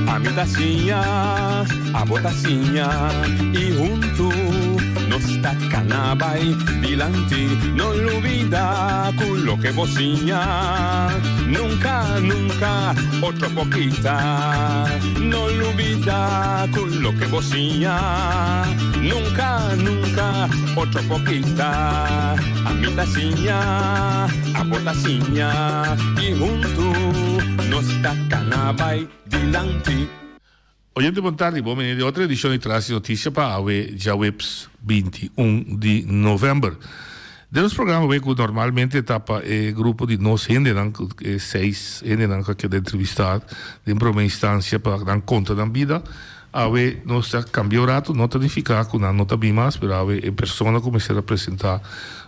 Ami ta siña, abo ta siña y huntu nos ta cana bay dilanti. No lubida cu loke bo siña nunca, nunca otro por kita. No lubida cu loke bo siña nunca, nunca otro por kita. Ami ta siña, abo ta siña y huntu nos ta cana bay dilanti. Oyente bon tardi, bon bini di otro edicion di Tras di Noticia pa awe djaweps 21 di november. Den nos programa awe cu normalmente ta pa e grupo di nos hendenan, e seis hendenan cu a keda entrevista den prome instancia pa nan conta nan bida, Awe nos ta cambia un rato, no ta nifica cu nan no ta bin mas, pero awe e persona cu mester a presenta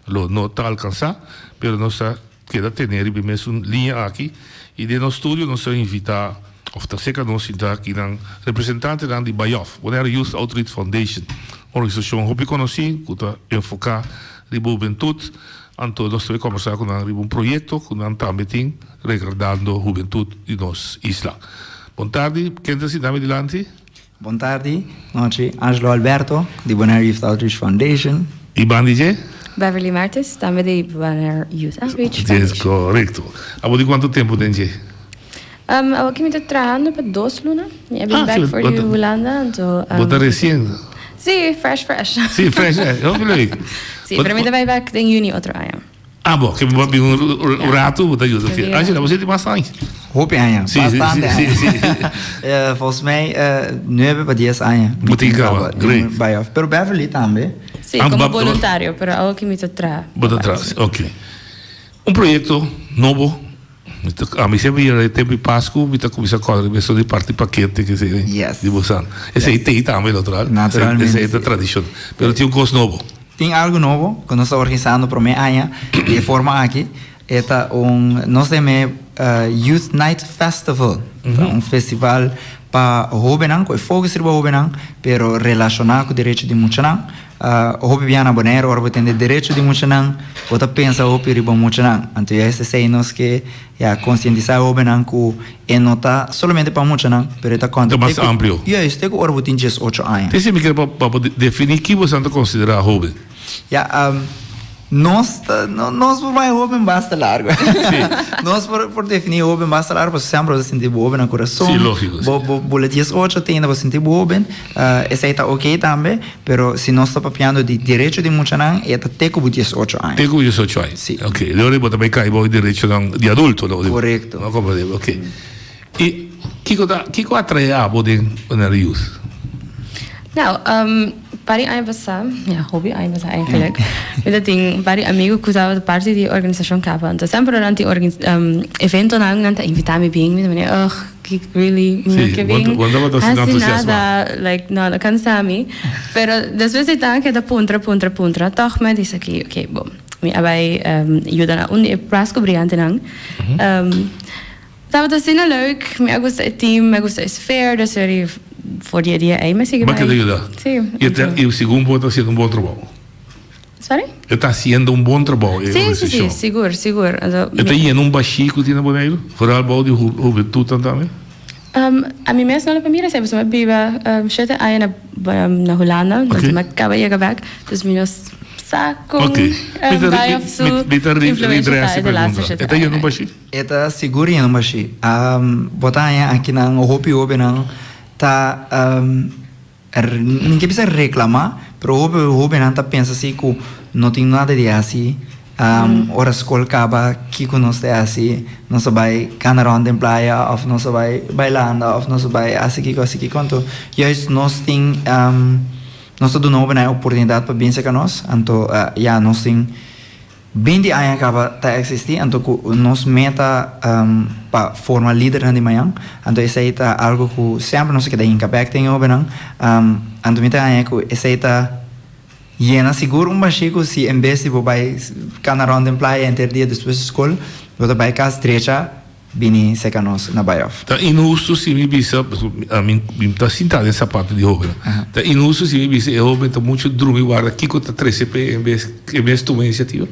lo no ta alcansa, pero nos ta keda tene riba e mesun liña aki y den nos studio nos ta invita of ta cerca nos sinta aki nan representantenan di BAYOF, Bonaire Youth Outreach Foundation, un organisacion hopi conoci cu ta enfoca riba hubentud, anto nos ta bay combersa cu nan riba un proyecto cu nan tambe tin regardando hubentud di nos isla. Bon tardi, ken ta sinta mi dilanti? Bon tardi, nochi, Angelo Alberto di Bonaire Youth Outreach Foundation. Y ban di dje? Beverly Martis, tambe di Bonaire Youth Outreach Foundation. Dje, korekto. Abo di kuantu tempu den dje? Awor ki mi ta trahando pa dos luna. Mi a bin bek for di Hulanda, anto. Bo ta resien? Si, fresh fresh. Si, fresh fresh, hopi leuk. Si, pero mi ta bai bek den juni otro aña. Ah bo, ke bo bin un ratu bo ta yuda fi. Angela, bo sinti mas aña? Hopi aña, Sí, sí, bastante sí, aña. sí, sí. Volgens mij nuebe pa dies aña. Bo tin kaba, great. Bai af. Pero Beverly tambe. Sí, Ah, como ba- voluntario, pero awor ki mi ta traha. Bo ta traha, sí, ok. Un proyecto nobo, mi ta, ami semper yera e tempo di Pascu, mi ta cuminsa corda riba esun di parti pakete ke esei Yes. di bosan. Esei tei tambe natural. Naturalmente, Esei ta sí. tradicion. Pero tin un cos nobo. Tin algu nobo ku nos ta organisando promé aña di e forma aki. E ta un, nos ta yam'é Youth Night Festival. Ta un festival pa hóbennan, ku e focus riba hóbennan, pero relashoná ku derecho di muchanan. Hopi bia na Bonaire ora bo tende derecho di muchanan, bo ta pensa hopi riba muchanan. Anto juist esei nos ke ya konsientisá e hóbennan ku e no ta solamente pa muchanan, pero e ta konta Ta mas te ku, amplio. juist te ku ora bo tin diesocho aña. Te si mi kere pa pa bo definí ki bosan ta konsiderá hóben. Ya, nos ta, nos por bai hóben basta largu. Sí. Nos por por definí hóben basta largu pasobra semper bo ta sinti bo hóben na kurason. Sí, lógiko, sí. Bo bo bula diesocho te ainda bo sinti bo hóben. Esei ta oké tambe, pero si nos ta papiando di derecho di muchanan, e ta te ku bo diesocho aña. Te ku bo diesocho aña. Sí. Oké, de ora bo ta bai kai bou e derechonan di adulto, no? Korekto. No komprendé, oké. I kiko ta, kiko a trae abo den Bonaire Youth? Nou, par di aña pasá, ya hopi aña pasá eigenlijk, mi ta tin par di amigo ku tabata parti di e organisashon kaba. Anto semper ora nan tin eventonan, nan ta invitá mi bin, mi ta manera, ugh, really, mi no ke bin hasi nada, like no, no kansa mi. Pero despues di tan a keda puntra, puntra, puntra, tòg mi a bisa ki, oké, bon, mi a bai yuda na un di e Pasku Briantenan. Tabata asina leuk, mi a gusta e team, mi a gusta e sfeer, dus eri for di e dia ei mi a sigui Bo bai. keda yuda? Sí. I e ta, i segun bo ta hasiendo un bon trabou? Sorry? E ta hasiendo un bon trabou e Sí, sí, sí, organisashon? sigur, sigur. Anto E ta mi. yena un bashí ku tin na Boneiru? Vooral bou di hubentutnan tambe? Ami mes no lo por mira esei, pasobra mi a biba shete aña na na Hulanda, Ok. mi a kaba yega bèk, dus mi no sa kon Ok. Mi ta bai òf su mi ta influensha redress ta e e de laatste pregunta. shete E ta yena aña. un bashí? E ta sigur yendo mashi. Bo ta haña akinan hopi hobennan ta mi ke bisa reklamá, pero hopi hobennan ta pensa si ku no tin nada di hasi, ora skol kaba kiko nos ta hasi, nos ta bai kana rònt den playa òf nos ta bai bailando òf nos ta bai hasi kiko hasi kiko. Anto juist nos tin nos ta duna hobennan e oportunidat pa bin serka nos, anto ya nos tin. Binti aña kaba ta eksistí, anto ku nos meta pa forma lidernan di mañan, anto esei ta algu ku semper nos a keda hinka bèk den e hóbennan, anto mi ta haña ku esei ta yena sigur un bashí ku si en bes di bo bai kana rònt den playa henter dia despues di skol, bo ta bai kas drecha bini seka nos na bai òf. Ta inhustu si mi bisa, pasobra ami mi ta sinta den sapato di hóbennan, ta inhustu si mi bisa e hóben ta muchu drumi warda kiko ta trese p'e en bes e mes tuma inisiativa?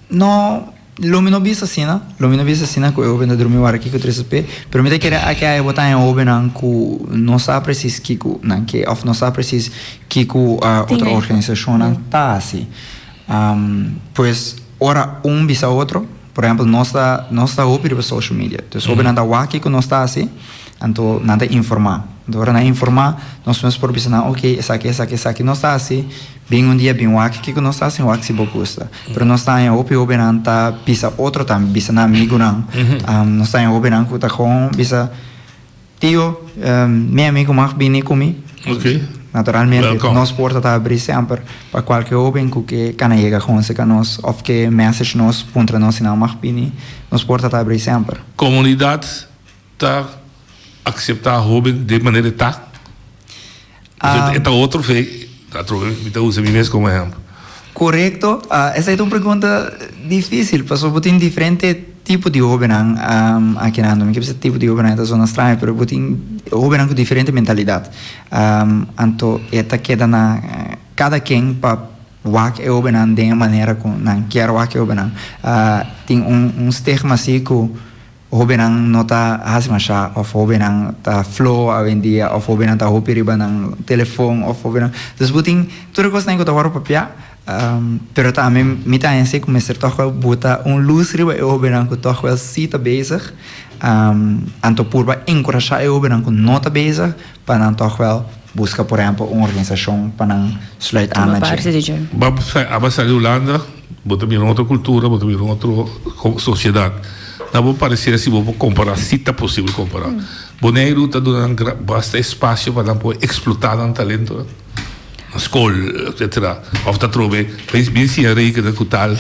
No. Lo mi no bisa asina, lo mi no bisa asina ku e hoben ta drumi wara kiko trese p'e, pero mi ta kere aki aya bo ta haña hobennan ku no sa presis kiko nan ke òf no sa presis kiko otro organisashonnan ta hasi. Pues ora un bisa otro, por ehèmpel nos ta nos ta hopi riba social media, dus hobennan ta wak kiko nos ta hasi, anto nan ta informá. Anto ora nan informá nos mes por bisa nan oke esaki esaki esaki nos ta hasi. Bin un dia bin wak kiko nos ta hasi wak si bo gusta. Pero nos ta haña hopi hobennan ta bisa otro tambe, bisa nan amigunan. Nos ta haña hobennan ku ta gewoon bisa, Tio, mi amigu mag bini ku mi. Naturalmente nos porta ta abrí semper pa kualke hoben ku ke kana yega gewoon serka nos òf ke message nos puntra nos si nan mag bini. Nos porta ta abrí semper. Komunidat ta akseptá hoben den manera e ta? E ta otro fe, atrobe mi ta usa mi mes komo ehèmpel. Korekto, esei ta un pregunta difísil pasobra bo tin diferente tipo di hóbennan aki nan. Mi ke bisa tipo di hóbennan e ta sona straño pero bo tin hóbennan ku diferente mentalidat. Anto e ta keda na kada ken pa wak e hóbennan den e manera ku nan kier wak e hóbennan. Tin un stigma si ku Hobennan no ta hasi masha of hobennan ta floho awendia of hobennan ta hopi riba nan telefon of hobennan dus bo tin tur e kosnan ku ta wòrdu papiá pero tambe mi ta hende ku mester tòg wèl buta un lus riba e hobennan ku tòg wèl si ta bezig anto purba enkurashá e hobennan ku no ta bezig pa nan tòg wèl buska por ehèmpel un organisashon pa nan sluit aan na dje. Bo a sali Hulanda? Bo ta mira un otro cultura, bo ta mira un otro sociedad. Na bo parecer si bo por compara, si ta posibel compara. Boneiru ta duna nan basta espacio pa nan por explota nan talentonan. Na scol, etcetera. Of ta trobe, bin siña rekenen cu tal,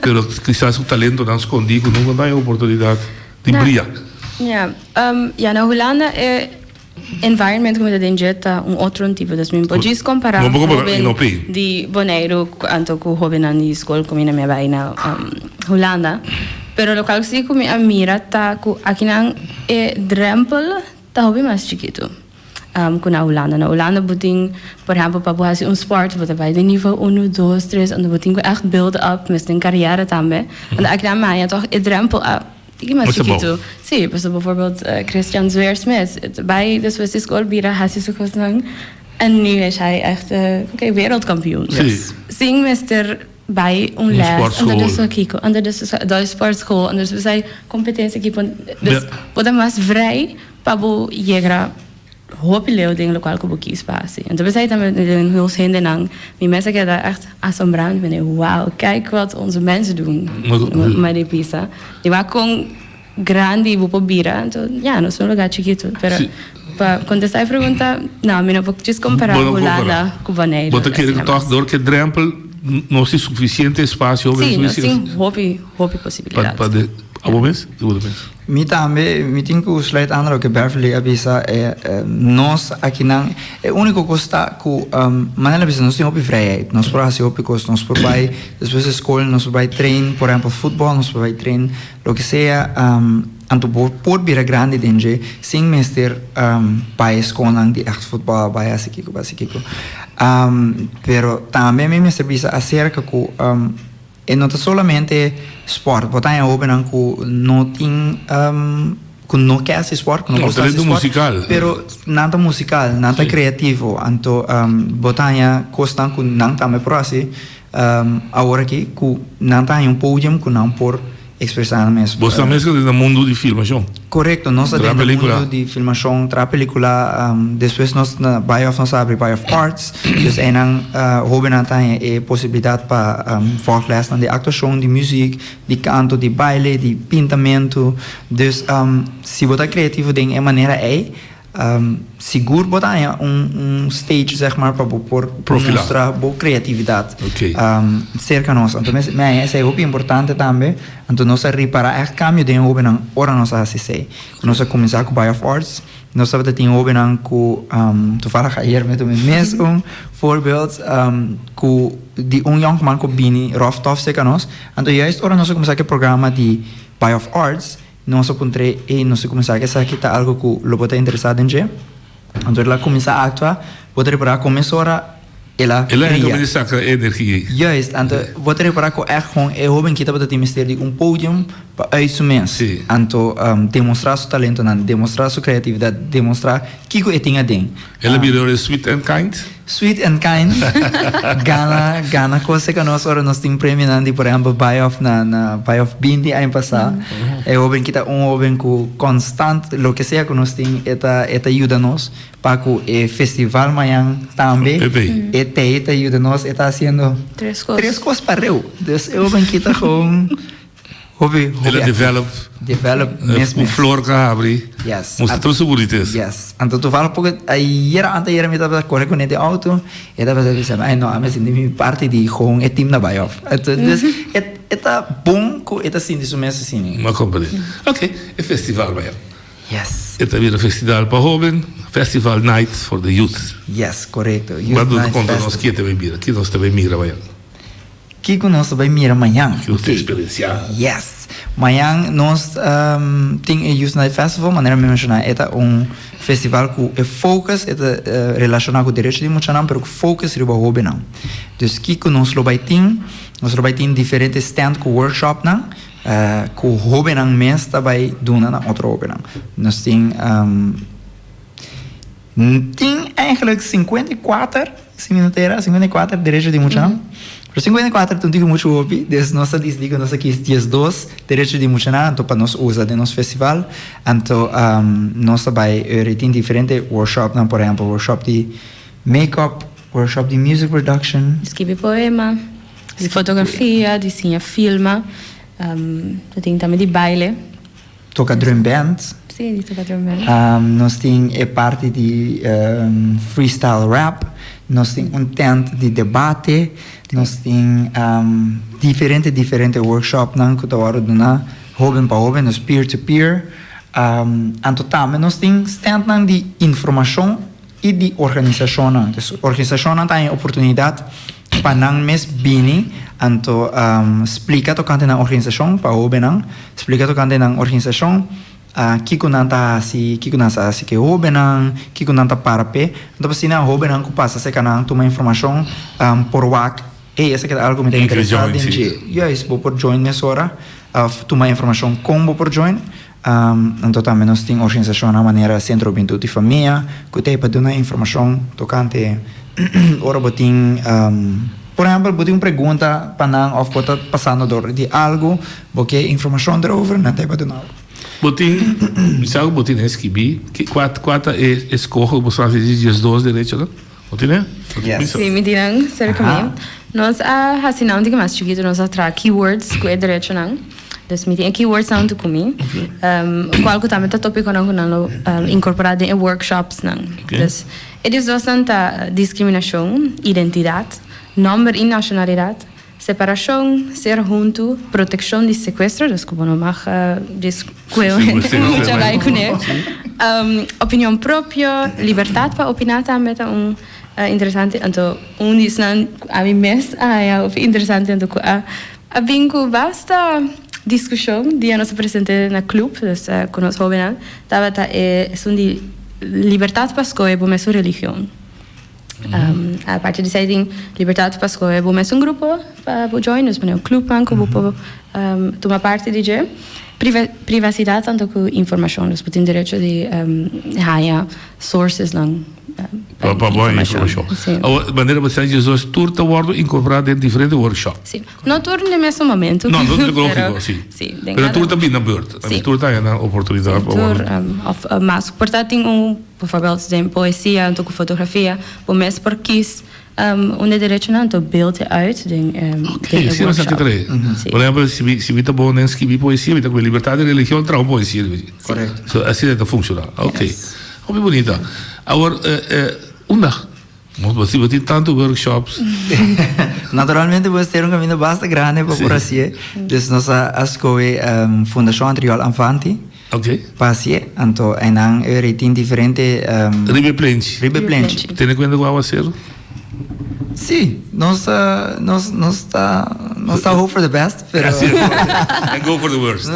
pero kisas su talentonan scondi cu nunca nan hay oportunidad di bria. Ja, ja na Hulanda e Environment ku mi ta den dje ta un otro tipo, dus mi por djis kompará hoben di Boneiru anto ku hobennan di skol ku mi na mi a bai na Hulanda. Pero lokual si ku mi a mira ta ku akinan e drèmpel ta hopi mas chikitu ku na Hulanda. Na Hulanda bo tin por ehèmpel pa bo hasi un spòrt bo ta bai den nivel unu, dos, tres anto bo tin ku ègt build up mes den kariera tambe. Anto akinan mi haña tòg e drèmpel a Tiki mas chikitu. Sí, pasobra bijvoorbeeld Christian Zweers mes, bai despues di skol bira hasi su kosnan en nu is hij echt oké wereldkampioen. Sí. Sin mester bai un les, anda dus kiko, anda dus dòi sportschool, anda dus besai competencia ki pon, dus bo ta mas vrij pa bo yegra Hopi leu den lokual ku bo kies pa hasi. Enton p'esei tambe den nos hendenan mi mes a keda ègt asombrá. Mi mende, wauw, kijk wat onze mensen doen. Ma di pisa. Di wak kon grandi bo por bira. Anto, ya, nos ta un lugá chikitu. Pero pa kontestá e pregunta, no, mi no por djis kompará Hulanda ku Boneiru. Bo ta kere ku tòg dor ku e drèmpel nos tin sufisiente espasio. Sí, nos tin hopi, hopi posibilidat. Pa abo mes? Bo ta pensa? Mi tambe, mi tin ku sluit aan loke Beverly a bisa, nos akinan, e úniko kos ta ku manera a bisa nos tin hopi vrijheid, nos por hasi hopi kos, nos por bai despues di skol nos por bai train por ehèmpel futbòl, nos por bai train loke sea, anto bo por bira grandi den dje sin mester bai e skolnan di ègt futbòl, bai hasi kiko, bai hasi kiko. Pero tambe mi mester bisa aserka ku. E no ta solamente sport, bo ta haña hobennan ku no tin ku no ke hasi sport, ku no gusta hasi sport, pero nan ta musikal, nan ta kreativo, anto bo ta haña kosnan ku nan tambe por hasi awor aki ku nan ta haña un podium ku nan por ekspresá nan mes. Bo ta meskla den e mundu di filmashon? Korekto, nos ta den e mundu di filmashon, traha pelikula, despues nos na Bay of nos a abri Bay of Arts, dus einan hobennan ta haña e posibilidat pa vòlg lèsnan di aktuashon, di muzik, di kanto, di baile, di pintamentu. Dus si bo ta kreativo den e manera ei, Sigur bo ta haña un stage zeg maar pa bo por mustra bo creatividad cerca nos. Anto mi haña esei hopi importante tambe. Anto nos a ripara echt cambio den e hobennan ora nos a haci esei. Nos a cuminsa cu Bay of Arts, nos tabata tin hobennan cu, toevallig ayer mi a tuma e mes un voorbeeld, cu di un yonkman cu bini rof tof cerca nos. Anto juist ora nos a cuminsa cu e programa di Bay of Arts, Nos a puntr'é, Ey, nos a kuminsá ku esaki ta algu ku lo bo ta interesá den dje? Anto el a kuminsá aktua. Bo ta repará ku mesora El a El a bria. di saca energia. Juist, anto bo ta repara cu echt gewoon e hoben ki tabata tin mester di un podium pa uit su mes. Sí. Anto demostra su talentonan, demostra su creatividad, demostra kico e tin aden. El a bira ora sweet and kind? Sweet and kind, gana, gana cos seca nos ora nos tin premionan di por ehempel Buy Off na na Buy Off binti aña pasa. E hoben ki ta un hoben cu constant loke sea cu nos tin e ta e ta yuda nos. Pa cu e festival mañan tambe e tey ta yuda nos, e ta haciendo Tres cos. tres cos pareu. Dus e hoben kita gewoon hopi hopi El a actief. develop. Develop mes Un mes. flor ka habri. Yes. Mustra tur su bonites. Yes. Anto toevallig poco ayer anteayer mi tabata core cune den auto, e tabata bisa mi, ay no, ami a sinti mi parti di gewoon e team na bay of. Anto dus e e ta bon cu e ta sinti su mes asina. Mi a comprende. Ok, e festival mañan. Yes. E ta bira festival pa hoben, Festival Night for the Youth. Yes, korekto. Youth Cuando Night konta nos Festival. kie ta bai mira, ki nos ta bai mira mañan? Kiko nos ta bai mira mañan? Ki nos ta Oké. eksperensiá? Yes. Mañan nos tin e Youth Night Festival, manera mi menshoná e ta un festival ku e focus e ta relashoná ku derecho di muchanan pero ku focus riba hobennan. Dus kiko nos lo bai tin? Nos lo bai tin diferente stand ku workshopnan. Ku hóbennan mes ta bai duna na otro hóbennan. Nos tin tin eigenlijk 54, si mi no ta era, 54 derecho di muchanan. Pero 54 ta un tiki muchu hopi, dus nos a disidí ku nos a kis 12 derecho di muchanan anto pa nos usa den nos festival. Anto nos ta bai ora tin diferente workshopnan, por ehèmpel workshop di make-up, workshop di music production. Skibi poema. Di fotografia, di siña filma, ta tin tambe di baile. Toca drum band. Si, di toca drum band. Nos tin e parti di freestyle rap, nos tin un tent di debate, nos tin diferente diferente workshopnan cu ta wordo duna hoben pa hoben, dus peer to peer. Anto tambe nos tin standnan di informacion. i di organisashonnan. Dus organisashonnan ta haña oportunidat pa nan mes bini anto splika tokante nan organisashon pa hóbennan, splika tokante nan organisashon, kiko nan ta hasi, kiko nan sa hasi ku e hóbennan, kiko nan ta para p'e. Anto pa asina hóbennan ku pasa serka nan tuma informashon por wak, ey esaki ta algu ku mi ta interesá den dje. Juist, bo por join mesora òf tuma informashon kon bo por join. Anto tambe nos tin organisashonnan manera Sentro Hubentud i Famia ku ta e pa duna informashon tokante ora bo tin, por ehèmpel bo tin un pregunta pa nan òf bo ta pasando dor di algu, bo ke informashon derover, nan ta e pa duna bo. Bo tin, mi sa ku bo tin eskibí, kua kua ta e eskoho ku bo sa hasi di diesdos derechonan? Bo tin e? Yes. Sí, mi tin nan serka mi. Nos a hasi nan un tiki mas chikitu, nos a traha keywords ku e derechonan. Dus mi tin e keywords nan huntu ku mi. Kual ku tambe ta topikonan ku nan lo inkorporá den e workshopsnan. Dus e diesdosnan ta diskriminashon, identidat, nòmber i nashonalidat, Separashon, ser huntu, protekshon di sekuestro, dus ku bo no mag djis kue mucha bai kuné. Opinion propio, libertat pa opiná tambe ta un interesante. Anto un di esnan ku ami mes a haña hopi interesante anto ku a a bin ku basta diskushon dia nos a present'é na klup, dus ku nos hóbennan, tabata e esun di libertat pa skohe bo mesun religion. Aparte di esei tin libertad pa skohe bo mes un grupo pa bo join, dus manera un clubnan ku bo por tuma parti di dje. Privasidad tanto ku informashon, dus bo tin derecho di haña sourcesnan pa bo haña informashon. Awor, manera bo sa Jesus tur ta wòrdu inkorporá den diferente workshop. Sí. No tur den mesun momento. No, no ta lógiko, sí. Pero tur ta bini na beurt. Sí. Tur ta haña nan oportunidat pa wòrdu. Tur, òf mas. Por ta tin un. Bijvoorbeeld den poësia anto ku fotografia, bo mes por kis un de derechonan anto beeld e uit den e Oké, asina nos a workshop. trae. Sí. Por ehempel, si mi si mi ta bon den skibi poesia, mi ta ku libertad di religion traha un poesia riba dje. Correcto. So asina ta funciona. Oké. Yes. Hopi bunita. Awor, unda? Bo si bo tin tantu workshops. Naturalmente bo mester un kaminda basta grandi pa por hasié. Dus nos a skohe Fundashon Antriol Anfanti pa hasié. Anto einan e tin diferente. Riba e plenchi. Riba e plenchi. Tene kuenta ku awaseru? Sí, nos nos nos ta nos ta hope for the best, pero. And go for the worst.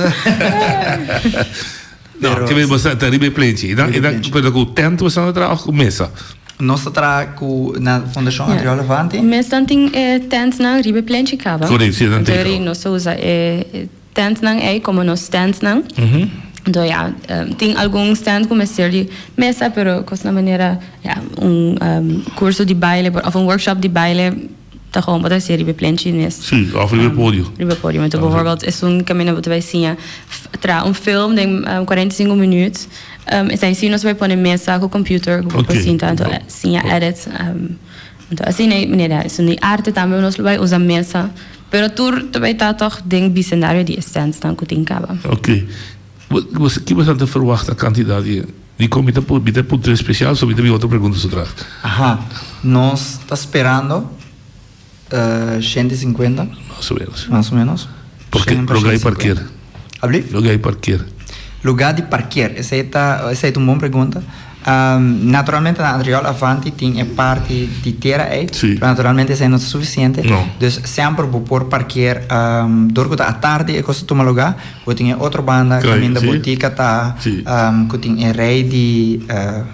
No, ke bo sa ta riba e plenchi. E nan pero ku tent bo sa na traha òf ku mesa? Nos ta traha ku na Fundashon Antriol Avanti. Mes nan tin e tentnan riba e plenchi kaba. Correct, si, nan tin kaba. Nos ta usa e tentnan ei komo nos standnan. Anto ya, tin algun stand ku mester di mesa, pero kosnan manera ya un kurso di baile òf un workshop di baile ta gewoon bo ta hasié riba e plenchi mes. Si, òf riba e podio. Riba e podio. Anto bijvoorbeeld esun kaminda bo ta bai siña traha un film den 45 minuut. Esei si nos bai pone mesa ku computer ku bo por sinta anto siña edit. Anto asina e manera esun di arte tambe nos lo bai usa mesa pero tur ta bai ta tòg den bisendario di e standsnan ku tin kaba. Ok. Bo ki bo ta ferwagt kantidat di dikon mi ta mi ta puntra espesial so mi ta bin otro pregunta su tras. Aha. Nos ta sperando 150. Mas o menos. Mas o menos. Porque lugar di parkeer. Alblief? Lugar di parkeer. Lugar di parkeer. Esei ta, esei ta un bon pregunta. Naturalmente na Antriol Avanti tin e parti di tera ei, Sí. pero naturalmente esei no ta suficiente. No. Dus semper bo por parkeer, dor ku ta atardi e kos ta tuma lugar, bo tin e otro banda Krai, kaminda sí. botika ta, Sí. ku tin e rei di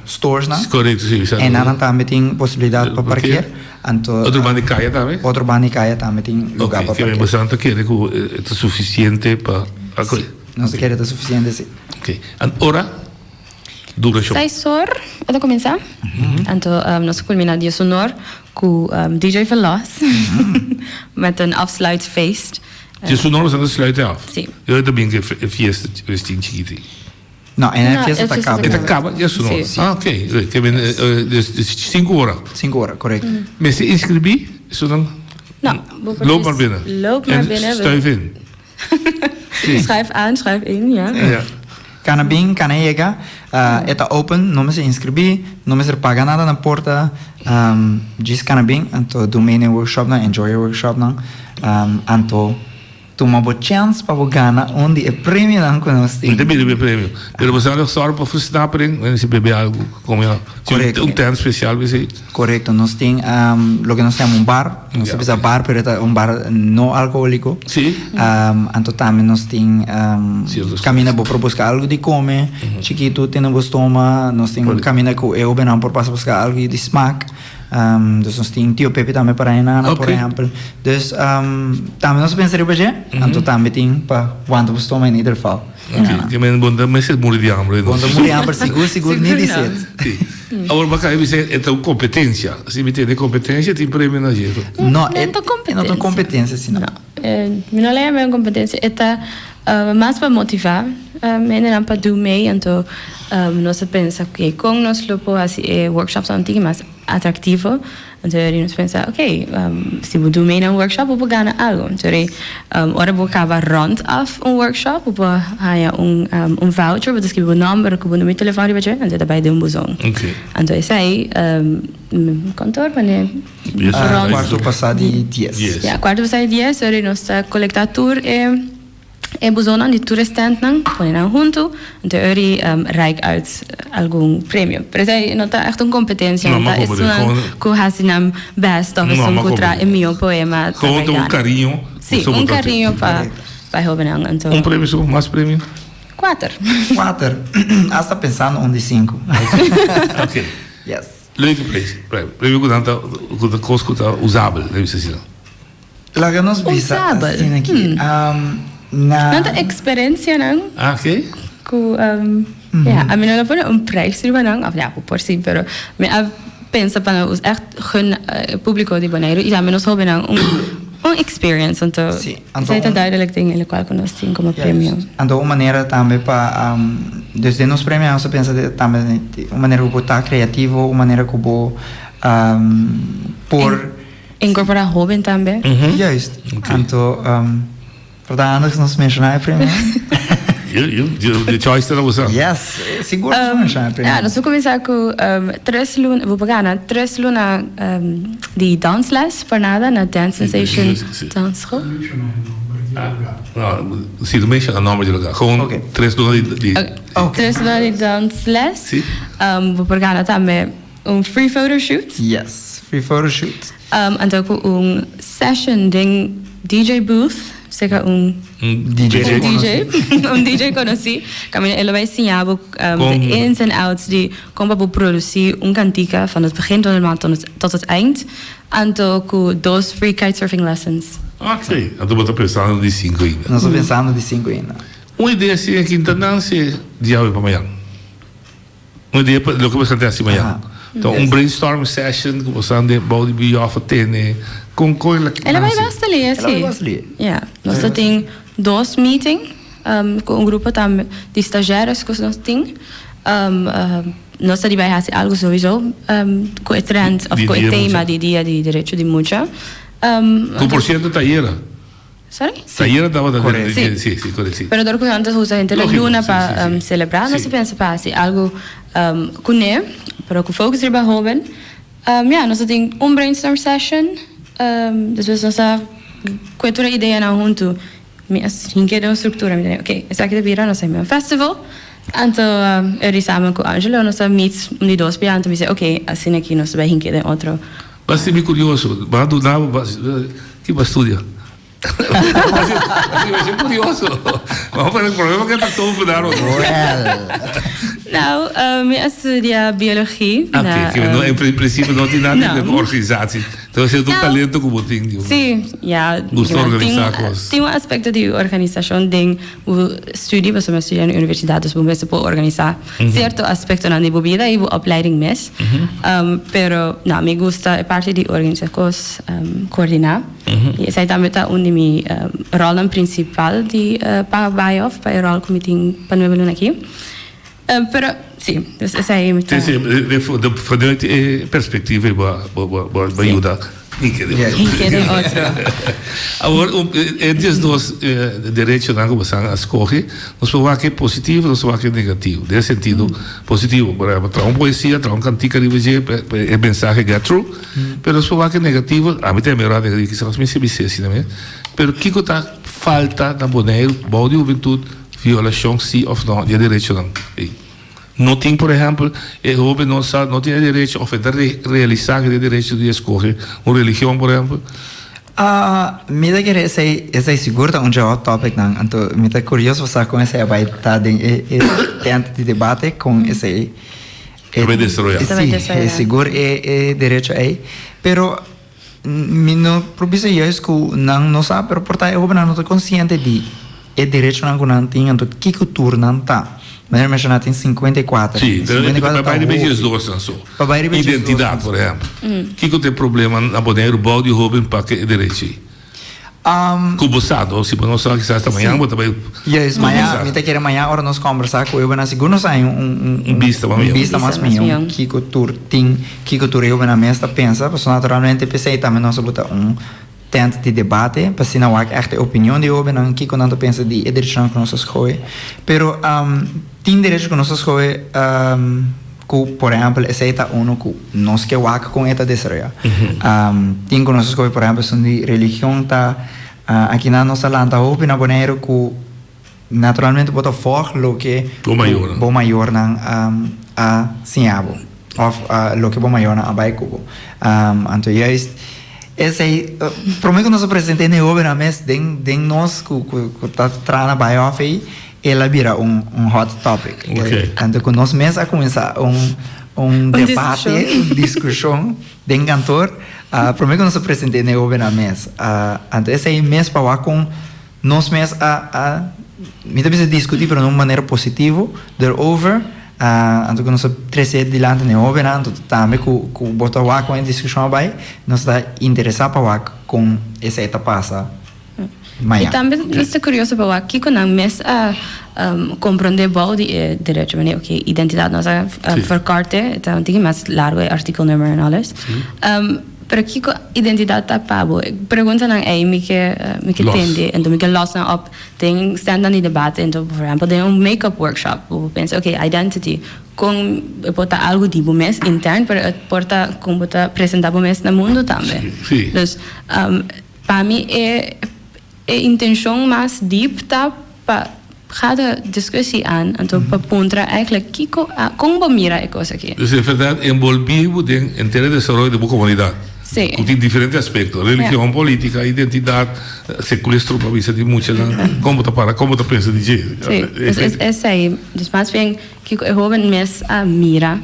storesnan. Korekto, sí, exacto. Einan tambe tin posibilidat pa Parkeer. parkeer. Anto, Otro banda di kaya tambe? Otro banda di kaya tambe tin lugar pa Ok, parkeer. boso ta kere ku e ta sufisiente pa. Sí, nos ta kere ta sufisiente, sí. Ok, en ora durashon? Seis or e ta kuminsá, anto nos ta kulminá diesunor ku DJ Veloz met een afsluitfeest. Diesunor boso ta sluit af? Sí. I ora ta bin ku e fiesta festin chikiti? No, en e fiesta ta kaba. E ta kaba diesunor? Sí. Ah, ok. Ke men dus sinku ora? Sinku ora, korekto. Mester inskribí esunnan? No, bo por Loop maar binnen. Loop maar binnen. En stuif in. Schuif aan, schuif in, ja. Ja. Kana bin, kana yega. E ta open, no mester inskribí, no mester paga nada na porta. Djis kana bin, anto dun mee na e workshopnan, enjoy e workshopnan. Anto tuma bo chèns pa bo gana un di e premionan ku nos tin. Mi ta bira e premio. Pero bo sa lo sòru pa versnapering, wen si bebe algu, kome algu. Korekto. Un tent spesial p'esei. Korekto, nos tin loke nos ta yama un bar. Nos ta bisa bar, pero e ta un bar no alkoholiko. Sí. Anto tambe nos tin kaminda bo por buska algu di kome chikitu tene bo stoma. Nos tin kaminda ku e hobennan por pasa buska algu di smak. Dus nos tin Tio Pepe tambe para henana, por ehempel. Dus tambe nos a pensa riba dje, anto tambe tin pa wanta bo stoma in ieder geval. Ok, ke men bo no ta mester muri di hamber. Bo no ta muri di hamber, sigur sigur ni di set. Si. Awor bo a kaba bisa e ta un kompetensia. Si mi tende kompetensia tin premio na dje. No, e no ta un kompetensia si no. No, mi no la yama un kompetensia. E ta mas pa motivá hendenan pa do mee. Anto nos a pensa ke kon nos lo por hasi e workshopnan un tiki mas atraktivo. Anto eri nos pensa, ok, si bo do mee na un workshop bo por gana algo. Anto eri ora bo kaba rond af un workshop bo por haña un un voucher, bo ta skibi bo nòmber ku bo numero di telefòn riba dje, anto e ta bai den un buzon. Anto esei kantor manera rond. Kuarto pasá di dies. Ya, kuarto pasá di dies eri nos ta kolektá tur e. E buzonnan di tur e standnan pone nan huntu, anto e ori reik uit algun premio. Pero esei no ta echt un competencia, no ta esunnan cu haci nan best of esun cu traha e miho poema ta Gewoon bai un gana. cariño. Sí, un cariño pa pa e hobennan. Anto. Un premio so, mas premio? Cuater. Cuater. Hasta pensando un di cinco. Ok. Yes. Leuke prijs. Premio cu nan ta, cu ta cos cu ta usabel, debe ser asina. Laga nos bisa Usabel. asina aki. Na. Nan ta experiencianan. Ah, oké. Ku, ja, ami no lo pone un prijs riba nan, of ja, por si, pero mi a pensa pa nos echt gun e publico di Boneiru i tambe nos hobennan un un experience. Anto, Sí, anto esei ta un- duidelijk den e lokual ku nos tin komo premio. Juist. Anto un manera tambe pa, dus den nos premio nos a pensa di tambe un manera ku bo ta creativo, un manera ku bo por. Incorpora hoben tambe. Juist. Anto, por ta handig nos menciona e premio. De choice ta na boso. Yes, sigur nos menciona e premio. Ja, nos a cuminsa cu tres luna, bo por gana tres luna di dansles por nada na Dance Sensation Dansschool. No, si no menciona nomber di lugar. Gewoon tres luna di. Tres luna di dansles. Si. Bo por gana tambe Un free photoshoot. Yes, free photoshoot. Anto ku un session den DJ booth. Serka un Un DJ. Un DJ, un DJ konosí. Kaminda e lo bai siña bo Kon. de ins en outs di kon pa bo produsí un kantika van het begin tot helemaal tot het, tot het eind. Anto ku dos free kitesurfing lessons. Oké, anto bo ta pensando di sinku ainda. Nos ta pensando di sinku ainda. Un idea si e kinta nan si di awe pa mañan. Un idea pa loke bo ta hasi mañan. Ta un brainstorming session ku bo sa den bou di BIOF a tene. Kon kon El a bai basta lia, El a bai si. basta lia. Ja, nos ta tin dos meeting ku un grupo tambe di stagiaires ku nos tin. Nos ta di bai hasi algu souiso ku e trend of ku e tema di dia di derecho di mucha. Ku por sierto ta ayera. Sorry? Ayera tabata Correcto. Sí, sí, sí, correcto, sí. Pero dor ku nan ta usa henter e Lógico, luna sí, pa sí, sí. selebrá, nos Sí. ta pensa pa hasi algu kuné, pero ku focus riba hóben. Ya, nos ta tin un brainstorm session, despues nos ta kue tur e ideanan huntu. Mi a hinke den un struktura, mi ta di, ok, esaki ta bira, nos ta himba un festival. Anto e di samen ku Angelo nos a meet un di dos bia, anto mi si, ok, asina aki nos ta bai hinke den otro. Basta mi curioso, bo a duna bo ki bo a studia? Basta mi curioso. Bo a problema ke ta tovenaar otro. Nou, mi a studia biologie. Oké, ke no, en principio no tin nada di organisatie. Entonces e ta un talento ku bo tin. Si, ya. Gusta organisa kos. Tin un aspecto di organisacion den bo studie, pasobra mi a studia na universidad, dus bo mester por organisa cierto aspectonan di bo bida y bo opleiding mes. Pero, no, mi gusta e parti di organisa kos, coordina. Y esei tambe ta un di mi rolnan principal di pa Bayoff, pa e rol ku mi tin pa nuebe luna aki. Pero, si, dus esei mi ta. Sí, sí, vanuit e perspectiva ei bo bo bo yuda hinke den otro. Hinke den otro. Awor, e diesdos derechonan ku boso a skohe, nos por wak e positivo, nos por wak e negativo. Den e sentido positivo, por ehempel, traha un poesia, traha un kantika riba dje, pa e mensahe get through. Pero nos por wak e negativo, ami ta mira negativo, kisas mi sibi si asina mes, pero kiko ta falta na Boneiru bou di hubentut? Violashon si òf no di e derechonan ei. No tin, por ehèmpel, e hóben no sa, no tin e derecho òf e ta realisá ku e tin e derecho di eskohe un religion, por ehèmpel. Mi ta kere esei, esei sigur ta un dje hot topicnan, anto mi ta kurioso pa sa kon esei a bai ta den e e tent di debate kon esei Ta bai desaroyá. Si, sigur e e derecho ei. Pero Mi no por bisa juist ku nan no sa, pero por ta e hobennan no ta konsiente di e derechonan ku nan tin, anto kiko tur nan ta. Manera mi menshoná tin 54. Sí, pero 54 pa ta bai riba hopi. 12 nan so. Pa bai riba 12 Identidat, nan so. por ehèmpel. Kiko ta e problema na Boneiru bou di hoben pa ku e derecho ei? Ku bo sa, no? Si bo no sa, kisas ta mañan bo ta bai Juist, mañan, kuminsá. mi ta kere mañan ora nos kòmbersá ku e hobennan sigur nos haña un, un, Un bista mas un mihó. bista mas Bista mas mihó mihó. kiko tur tin, kiko tur e hobennan mes ta pensa, pasobra naturalmente p'esei tambe nos a buta un tent di debate pa asina wak ègt e opinion di e hobennan, kiko nan ta pensa di e derechonan ku nos a skohe. Pero tin derecho ku nos a skohe Ku, por ehèmpel, esei ta unu ku nos ke wak kon e ta desaroyá. Tin ku nos a skohe, por ehèmpel, esun di religion ta akinan nos a lanta hopi na Boneiru ku naturalmente bo ta vòg loke Bo mayornan. bo mayornan a siña bo òf loke bo mayornan a bai ku bo. Anto juist esei promé ku nos a present'é na e hóbennan mes den den nos ku ku ta traha na Bai-Òf ei El a bira un un hot topic. Ok. Anto ku nos mes a kuminsá un un Un debate, diskushon. un diskushon den kantor, promé ku nos a present'é na e hóbennan mes. Anto esei mes pa wak kon nos mes a a mi ta bisa diskutí pero na un manera positivo derover, anto ku nos a tres'é dilanti na e hóbennan, anto tambe ku ku bo ta wak kon e diskushon a bai, nos ta interesá pa wak kon esei ta pasa. I tambe nos ta kurioso pa wak kiko nan mes a komprondé bou di e derecho. Manera oke identidat nos a verkort e ta un tiki mas largu e artikelnummer en alles. Pero kiko identidat ta pa bo? E preguntanan ei mi ke mi ke tende enton mi ke lòs nan op den stèntnan di debate. Enton por ehèmpel den un make-up workshop bo por pensa oke identity kon e por ta algu di bo mes intern pero e por ta kon bo ta presentá bo mes na mundu tambe. Dus Pa mi e e intencion mas diep ta pa ga de discussie aan, anto pa puntra eigenlijk kico a con bo mira e cos aki. Dus en verdad envolvi bo den henter e desaroyo di bo comunidad. Sí. Ku tin diferente aspekto, religion, politika, identidat, sekuestro pa bisa di muchanan, kon bo ta para, kon bo ta pensa di dje. Sí, dus esei, dus mas bien kiko e hoben mes a mira,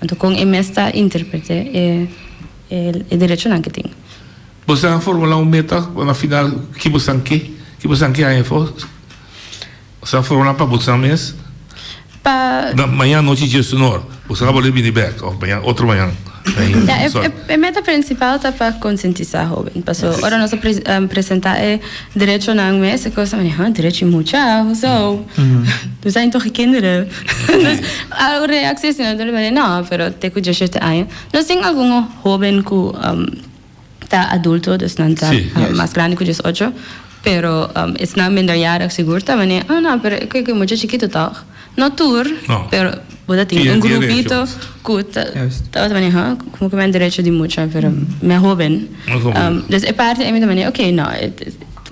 anto kon e mes ta interprete e e derechonan ke tin. Boso a formula un meta pa na final ki boso ke, ki boso ke haña afó? Boso a formula pa boso mes? Pa. Na mañan nochi dje sunor, boso a bolbe bini bek of mañan otro mañan? Ja, e meta principal ta pa concientisa hoben. Paso ora nos a presenta e derechonan mes, e cos ta mane, huh, derecho di mucha? Hoezo? We zijn toch kinderen? Dus a reactie asina, no, pero te cu diesshete aña. Nos tin algun hoben cu ta adulto, dus nan ta mas grandi cu diesocho, pero esnan minderjarig sigur ta manera, ah no, pero e cu mucha chikito toch? No tur, pero bo ta tin un grupito cu ta tabata manera, huh, como cu mi derecho di mucha, pero mi a hoben. Dus e parti ey mi ta manera, ok, no,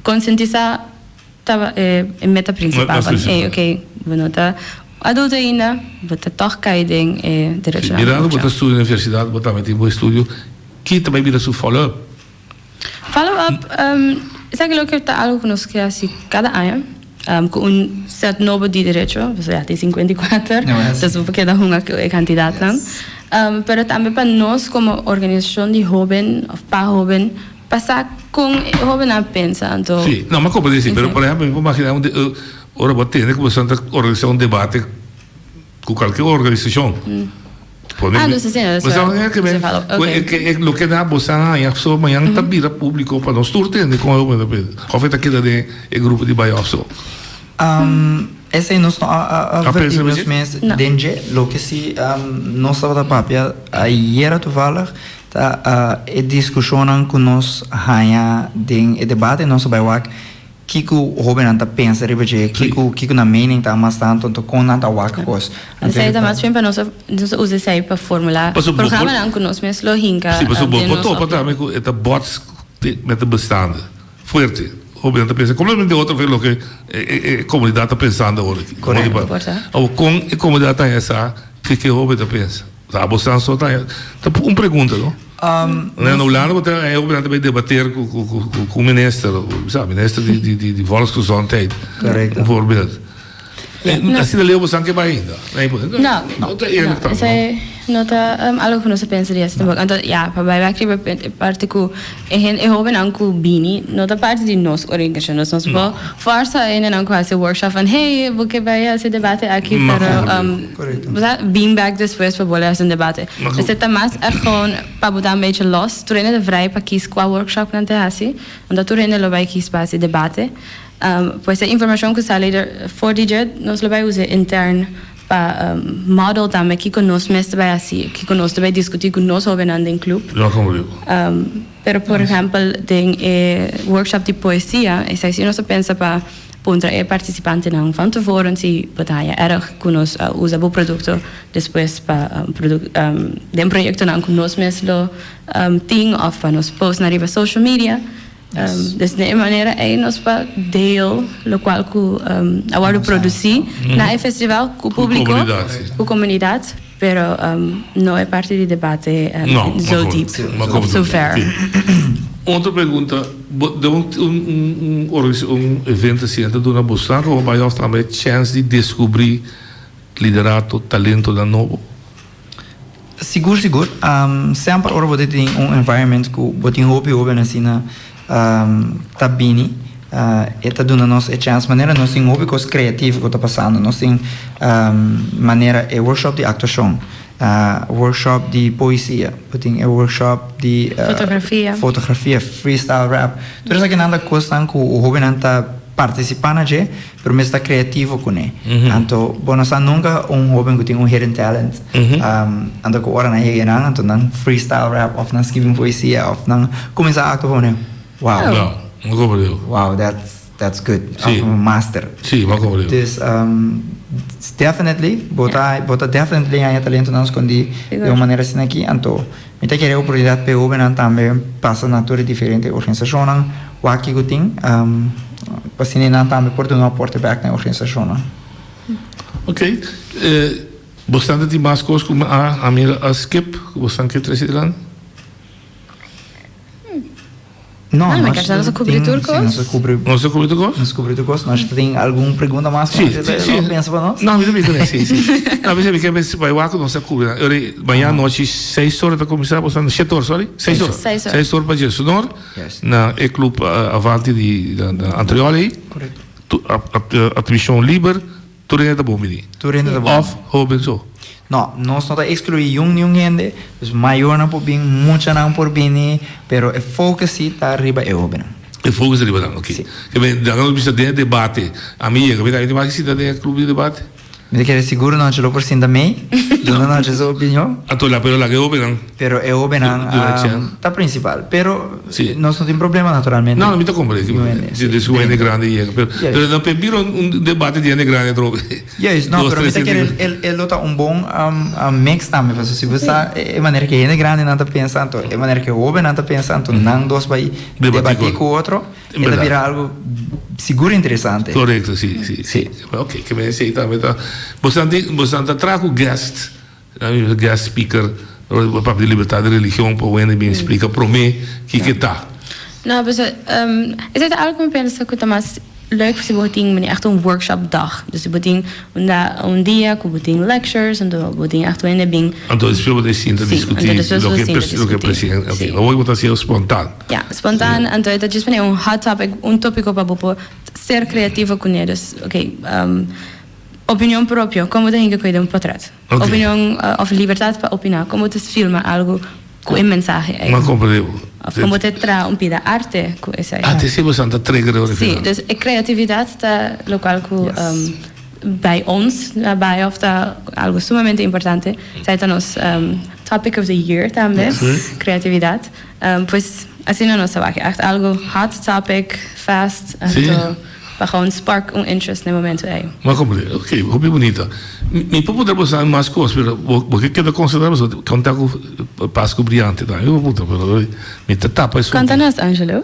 concientisa Ta e meta principal pa ey ok bo no ta adulto ainda bo ta toch cay den e derechonan di mucha. Mirando bo ta studia na universidad bo tambe tin bo estudio ki ta bay bira su follow up? Follow up esaki loke ta algo cu nos ke haci cada aña cu un set nobo di derecho pasobra ya tin 54 dus bo por keda hunga cu e cantidadnan pero tambe pa nos como organisacion di hoben of pa hoben Pa sa kon e hobennan pensa anto. Sí, no, mi a comprende sí, pero por ehempel mi por imagina un ora bo tende ku boso ta organisa un debate ku cualkier organisashon. Pone Ah, dus asina, dus Boso a ke men ku e ke e loke nan boso a haña so mañan ta bira públiko pa nos tur tende kon e hoben ta pensa òf e ta keda den e grupo di bai òf so. Esei nos no a A verti pensa nos mes den dje, loke si nos tabata papia ayera toevallig Ta e diskushonnan ku nos haña den e debate nos ta bai wak kiko hóbennan ta pensa riba dje, kiko kiko nan mening ta mas tantu, anto kon nan ta wak kos. Anto Esei ta mas bien pa nos nos a usa esei pa formulá Pasobra bo por programanan ku nos mes lo hinka Sí, pasobra bo den por nos topa tambe ku e ta bots met e bestaande fuerte. Hóbennan ta pensa kompletamente otro fe loke e e komunidat ta pensando awor aki. Korekto. Awor kon e komunidat ta haña sa kiko e hóben ta pensa? Abo san so ta ta un pregunta no. Na Hulanda bo ta e hopi nan ta bay debater cu cu cu cu minister, sa minister di di di di volksgezondheid. Correcto. Un voorbeeld. Asina leu bo san ke bay ainda. No. No ta eerlijk tambe. Esey no ta algo cu nos a pensa di haci tampoco. Anto ya, pa bay bek riba e parti cu e hende e hobennan cu bini no ta parti di nos organisacion. Nos no por forsa e hendenan cu haci workshop van hey bo ke bay haci debate aki pero Correcto. Bo sa bin bek despues pa bolbe haci un debate. Esei ta mas echt gewoon pa bo ta un beetje los. Tur hende ta vrij pa kies cua workshop nan ta haci. Omdat tur hende lo bay kies pa haci debate. Pues e informacion cu sali der for di dje nos lo bay usa intern pa model tambe kico nos mes ta bay haci, kico nos ta bay discuti cu nos hobennan den club. Ja, como digo. Pero por ehempel den e workshop di poesia esei si nos a pensa pa Puntra e partisipantenan van tevoren si bo ta haña erg ku nos a usa bo produkto despues pa den proyektonan ku nos mes lo tin òf pa nos post nan riba social media. Dus den e manera ei nos pa deel lokual ku a wòrdu produsí na e festival ku públiko, ku komunidat. Pero no e parti di debate zo diep of zo ver. Otro pregunta, den un un evento asina ta duna boso nan como bay of tambe chance di descubri liderato, talentonan nobo? Sigur sigur, semper ora bo ta tin un environment cu bo tin hopi hoben asina ta bini e ta duna nos e chance manera nos tin hopi cos creativo cu ta pasando nos tin manera e workshop di actuacion workshop di poesia bo tin e workshop di Fotografia. fotografia freestyle rap tur esakinan ta cosnan cu hobennan ta participa na dje pero mester ta creativo cune anto bo no sa nunca un hoben cu tin un hidden talent anto cu ora nan yega nan anto nan freestyle rap of nan skibi un poesia of nan cuminsa actua pa pone wow No, no comprende. wow that's that's good Sí. of un master Sí, mi a comprende. dus definitely bo ta bo ta definitely haña talentonan scondi di un manera asina aki anto Mi ta kere oportunidat pa e hobennan tambe pasa na tur e diferente organisashonnan wak kiko tin, pa asina nan tambe por duna un aporte bek na e organisashonnan. Ok, bosnan ta tin mas kos ku mi a mira a skip ku bosnan ke trese dilanti? No, No, nos nos a cubri tur tin, si, nos a cos. cubri, Nos a cubri tur cos? nos a cubri tur cos. Nos tin algun pregunta mas Si, cu si, si. lo pensa pa nos? No, mi ta bisa ne, si, si. No, mi sa mi ke bai wak cu nos a cubri nan. Ora, mañana nochi seis ora ta cuminsa, bo sa, shete ora, sorry, seis ora. Seis ora. Seis ora pa djes unor Juist. na e club Avanti di na Antriol ey. Correcto. Tu, admision liber. Tur hende ta bon bini? Tur hende ta bon. Of hoben so? No, nos no ta exclui yun niun hende, dus mayornan por bin, muchanan por bini, pero e focus si ta riba e hobennan. E focus ta riba nan, ok. Si. Ke men, laga nos bisa den e debate, ami yega, mi ta wak sinta den e club di debate? Mi ta kere sigur nochi lo por sinta mei, duna nochi su opinion. Anto la, pero laga e hobennan. Pero e hobennan ta principal. Pero nos no tin problema naturalmente. No, mi ta comprende. Si si un hende grandi yega. Pero pero no pe bira un debate di hende grandi atrobe. Juist, no, pero mi ta kere el el lo ta un bon mix tambe. Pasobra si bo sa e manera ku e hende grandinan ta pensa anto e manera ku e hobennan ta pensa anto nan dos bai debati ku otro e ta bira algo sigur interesante. Korekto, si, si, si. Oke, ke men esei tambe ta. Boso boso ta traha ku guest. Guest speaker ora bo papia di libertad di religion pa wende bin splika prome kiko e ta. No, pasobra esei ta algo ku mi pensa ku ta mas leuk si bo tin manera echt un workshop dag. Dus si bo tin un da un dia ku bo tin lectures anto bo tin echt wende bin. Anto despues bo ta sinta diskuti loke loke presidente oke awor bo ta hasiel spontan. Ya, spontan anto e ta djis manera un hot topic un topiko pa bo por ser kreativo kuné. Dus oke Opinion propio, kon bo ta hinka kuida un potret? Opinion of libertad pa opiná, kon bo ta filma algu ku e mensahe ei? M'a komprendé bo. Of kon bo ta traha un pida arte ku esei? Ah, te esei bo san ta trigger ora Sí, dus e kreatividat ta lokual ku bij ons na Baaihof ta algu sumamente importante. Esei ta nos topic of the year tambe, kreatividat. Pues asina nos ta wak, echt algu hot topic, fast, anto. Pa gewoon spark un interest na e momento ei. M'a comprende. Ok, hopi bunita. Mi por puntra bo sa mas cos, pero bo bo ke keda concentra pasobra conta cu Pascu Briante tambe bo puntra, pero mi ta tapa esun. Conta nos, Angelo.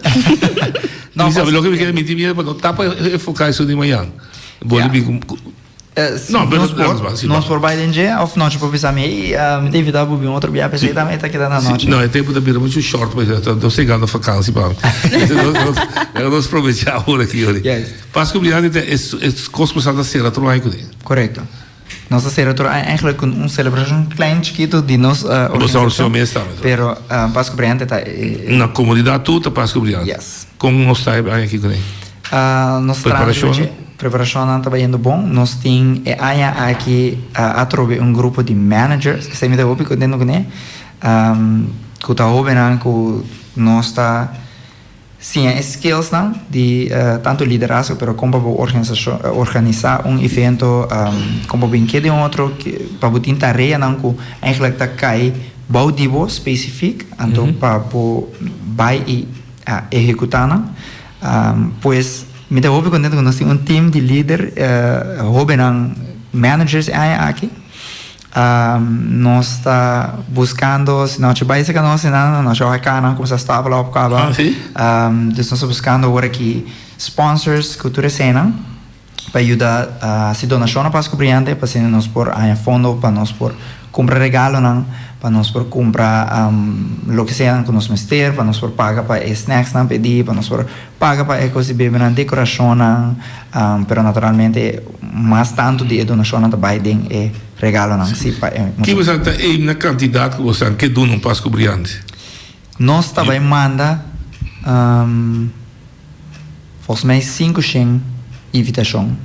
No, mi sabe loke mi kere, mi tin miedo pa no tapa enfoca esun di mañan. Bo di bin cu. No, pero nos por, nos por bai den dje of nochi por bisa mi, hey, mi ta invita bo bin otro bia p'esei tambe ta keda na nochi. No, e tempo ta bira muchu short pa esei, nos yegando vakansi pa laga nos probecha awor aki ori. Pascu Brillante ta e kos ku sa ta sera tur aña kuné. Korekto. Nos ta sera tur aña eigenlijk ku un selebrashon klein chikito di nos organisashon. mes tambe. Pero Pascu Brillante ta e. Na komunidat tur ta Pascu Brillante. Yes. Kon nos ta e aña aki kuné? Nos ta Preparashon? Preparashonnan ta bayendo bon. Nos tin e aña aki atrobe un grupo di managers, esei mi ta hopi kontento kuné, ku ta hobennan ku nos ta siña e skillsnan di tantu liderazgo pero kon pa bo organisá un evento, kon pa bo bin ke den otro, pa bo tin tareanan ku eigenlijk ta kai bou di bo spesifik, anto pa bo bai i ehekutá nan. Pues mi ta hopi contento cu nos tin un team di lider hobennan managers e aña aki. Nos ta buscando si nochi bay cerca nos esnan nochi hopi cana cuminsa stapel op caba. Dus nos ta buscando awor aki sponsors cu tur eseinan. pa yuda hasi donashon na Pasku Briante pa asina nos por haña fondo pa nos por kumpra regalonan, pa nos por kumpra loke sea ku nos mester, pa nos por paga pa e snacksnan pa e dia, pa nos por paga pa e kos di bebenan, dekorashonnan, pero naturalmente mas tantu di e donashonnan ta bai den e regalonan si pa e Ki boso ta aim na kantidat ku boso ke duna un Pasku Briante? Nos ta bai manda. Volgens mij 500 invitacion.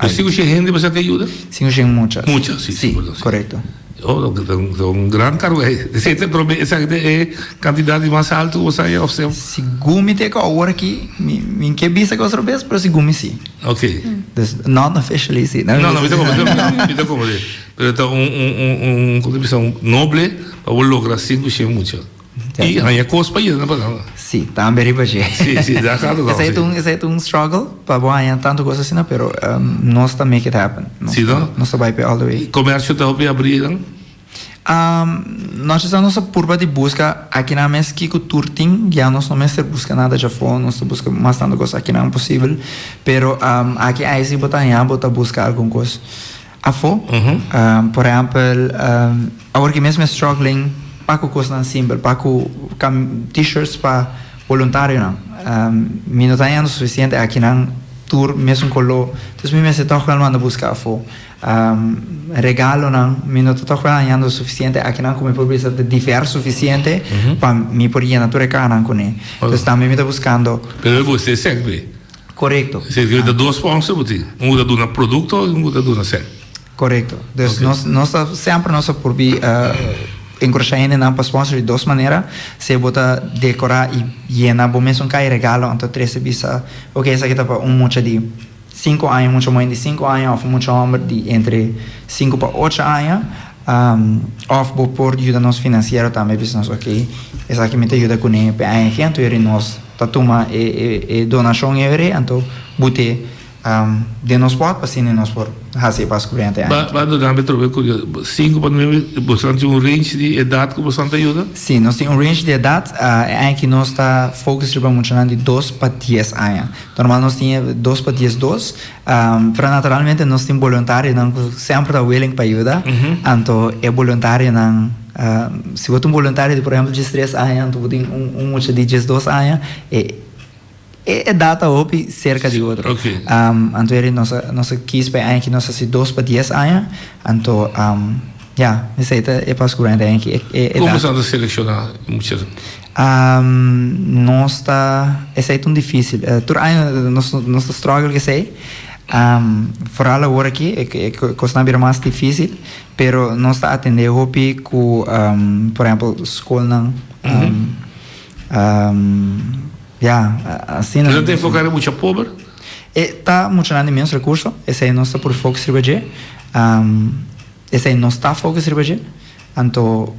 Dus 500 hende bo sa ke yuda? 500 mucha. Mucha, si. Si, korekto. Oh, ta un gran karwei. Esei ta prome, esaki ta e kantidat di mas altu ku bo sa ya of sea? Segun mi teka awor aki, mi mi ke bisa ku otro bes, pero segun mi si. Ok. Dus not officially si. No, no, mi ta komprende, mi ta komprende. Pero ta un un un un, kon ta bisa, un noble pa bo logra 500 mucha. I haña kos pa yena pa nan. Sí, tambe riba dje. Sí, sí, da kato Esei sí. ta un, esei ta un struggle pa bo haña tantu kos asina, pero nos ta make it happen. Nos Sí, no? Nos ta bai p'e all the way. Komersio ta hopi abrí nan? Nos sa nos a purba di buska akinan mes kiko tur tin, ya nos no mester buska nada djafó, nos ta buska mas tantu kos akinan posibel, pero aki ai si bo ta haña bo ta buska algun kos. Afó, por ehèmpel, awor ki mes mi a struggling pa ku kosnan simpel, pa ku t-shirts pa Boluntarionan. Mi no ta hañando sufisiente akinan tur mesun koló, dus mi mester tòg wèl manda buska afó. Regalonan, mi no ta tòg wèl hañando sufisiente akinan ku mi por bisa ta divers sufisiente pa mi por yena tur e kahanan kuné. Dus tambe mi ta buskando. Pero e bo esei sèk be? Korekto. Esei ta dos sponsor bo tin, un ku ta duna produkto i un ku ta duna sèk. Korekto. Dus nos nos ta semper nos a purbi enkurashá hendenan pa sponsor di dos manera. Si bo ta dekorá i yena bo mesun kai regalo anto trese bisa ok esaki ta pa un mucha di sinku aña, un mucha muhé di sinku aña òf un mucha hòmber di entre sinku pa ocho aña. Òf bo por yuda nos finansiero tambe bisa nos ok esaki mi ta yuda kuné p'e aña aki anto yori nos ta tuma e e donashon yori anto but'é Den nos pot pa asina nos por hasi e Pasku Briante aña. Ba duna mi trobe curioso. Sinku pa nuebe, boso tin un range di edad ku boso ta yuda? Si, nos tin un range di edad. E aña aki nos ta focus riba muchanan di dos pa dies aña. Normal nos tin e dos pa diesdos, pero naturalmente nos tin boluntarionan ku semper ta willing pa yuda. Anto e boluntarionan, si bo ta un boluntario di por ehempel diestres aña, anto bo tin un mucha di diesdos aña, e. E edat ta hopi serka di otro. Anto eri nos a nos a kis pa e aña aki nos hasi dos pa dies aña. Anto ya esei ta e Pasku Grandi aña aki e edat. Komo boso ta selekshoná e muchanan? Nos ta esei ta un difisil. Tur aña nos nos ta struggle ku esei. Foral awor aki e kosnan a bira mas difisil. Pero nos ta atendé hopi ku por ehèmpel skolnan. Ya, asina. Nan ta enfoká riba mucha pober? E ta muchanan di menos rekurso, esei nos ta por focus riba dje. Esei nos ta focus riba dje. Anto,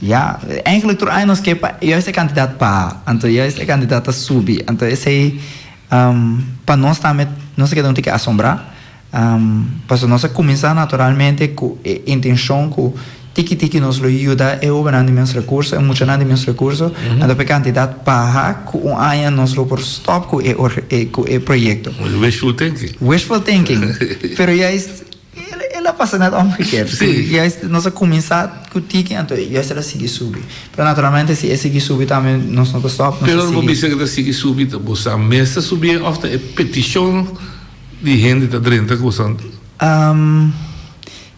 ya, eigenlijk tur aña nos ke pa juist e kantidat baha, anto juist e kantidat ta subi. Anto esei pa nos tambe nos ta keda un tiki asombrá. Pasobra nos a kuminsá naturalmente ku e intenshon ku tiki tiki nos lo yuda e hóbennan di menos rekurso, e muchanan di menos rekurso, anto pa e kantidat baha ku un aña nos lo por stòp ku e ku e proyekto. Wishful thinking. Wishful thinking. Pero juist el a pasa nèt omgekeerd. Sí. Juist nos a kuminsá ku tiki anto juist el a sigui subi. Pero naturalmente si e sigui subi tambe nos no ta stòp, nos ta Pero sigui. bo bisa ku ta sigui subi, ta bo sa mes ta subié òf ta e petishon? Di hende ta drenta ku boso.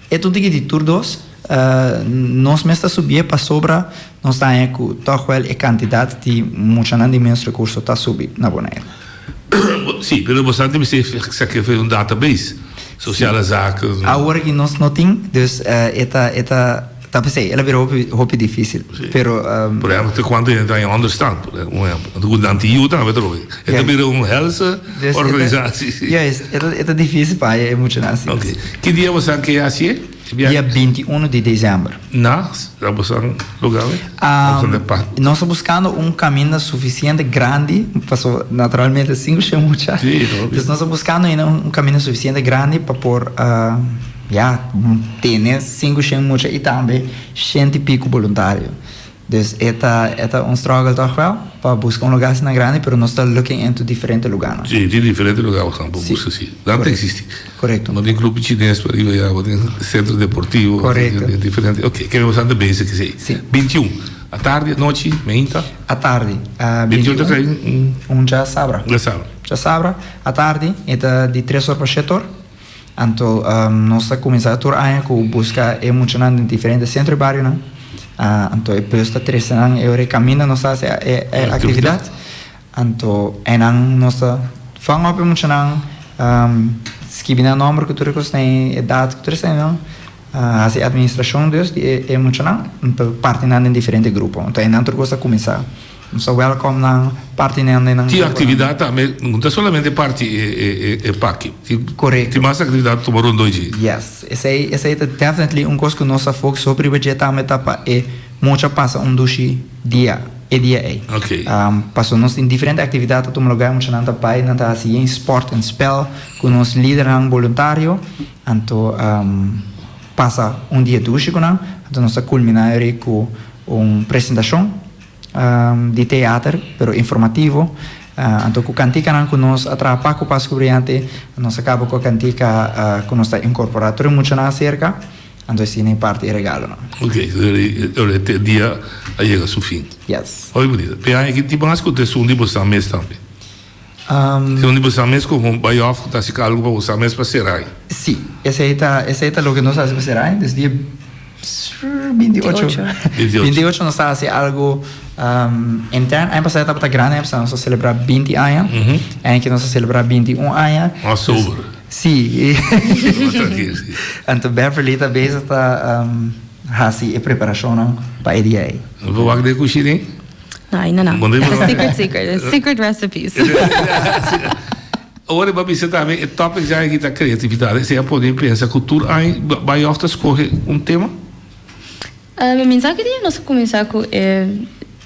E ta un tiki di tur dos. Nos mes ta subié pasobra nos ta haña ku tòg wèl e kantidat di muchanan di ménos rekurso ta subi na Boneiru. Sí, pero boso ta mester saka un database, sociale zaken. Awor aki nos no tin, dus e ta e ta. Ta p'esei, el a bira hopi, hopi difícil. Sí. Pero, Por ehempel, te cuanto hende ta en onderstand, por un ehempel. Anto cu nan tin yu tambe trobe. E ta bira un helse Dus e ta- organisatie. Sí. Juist, e ta, e ta difícil pa haya e muchanan asina. Oké. Ki dia boso a ke hacié? E biahe? Dia 21 di december. Na, na boso a lugar we? Boso a pa- Nos ta buscando un caminda suficiente grandi, paso naturalmente sin cu mucha. Sí, ta hopi. Dus nos ta buscando ainda un, un caminda suficiente grandi pa por, Ya, tene sinku shen mucha i tambe shenti piku boluntario. Dus e ta e ta un struggle tòg wèl pa buska un lugá asina grandi, pero nos ta looking into diferente lugánan. Sí, tin diferente lugá bo kan por buska, sí. Nan ta existi. Korekto. Bo tin grupo chines pa riba ya, bo tin sentro deportivo. Korekto. Tin diferente, ok, kende bo ta bezig esei? Sí. 21, atardi, anochi, meinta? Atardi. 21 ta kai un. Un djasabra. Djasabra. Djasabra, atardi, e ta di tres or pa shete or. Anto nos ta kuminsá tur aña ku buska e muchanan den diferente sentro di barionan. Anto e bus ta trese nan e ora e kaminda nos ta hasi e aktividat. Anto einan nos ta vang op e muchanan, skibi nan nòmber ku tur e kos den edat ku tur eseinan, hasi e administrashon dus di e muchanan, anto parti nan den diferente grupo. Anto einan tur kos ta kuminsá. Nos ta welcome nan, parti nan den nan Tin gruponan. actividad tambe, no ta solamente parti e e e paki. Tin Correcto. tin mas actividad ta tuma rondó dje. Yes, esei esei ta definitely un cos cu nos ta focus hopi riba dje tambe ta pa e mucha pasa un dushi dia e dia ei. Ok. Paso nos tin diferente actividad ta tuma lugar, muchanan ta bay, nan ta haci yen sport en spel cu nos lidernan boluntario, anto pasa un dia dushi cu nan, anto nos ta culmina eri cu un presentacion. Di teater, pero informativo. Anto ku kantikanan ku nos a traha Paco Pascu Briante, nos a kaba ku e kantika ku nos ta inkorporá tur e muchanan aserka. Anto asina e parti e regalonan. Ok, ora e dia a yega su fin. Yes. Hopi bunita. Pe aña aki tin mas ku ta esun di bosan mes tambe. Esun di bosan mes komo un bai òf ku ta hasi algu pa bosan mes pa sera aña. Si, esei ta esei ta loke nos a hasi pa sera aña. Dus dia 28. 28 nos ta hasi algu intern. Aña pasá tabata grandi, aña pasá nos a selebrá 20 aña. Aña aki nos a selebrá 21 aña. Mas sober. Si. Anto Beverly ta bezig ta hasi e preparashonnan pa e dia ei. Bo wak den kushina ei? No, ainda no. It's a secret secret. It's secret recipes. Ora bo a bisa tambe e topic dja aki ta creatividad. Esei a pone mi pensa cu tur aña bay of ta scoge un tema? Mi mensa ki dia nos a cuminsa cu e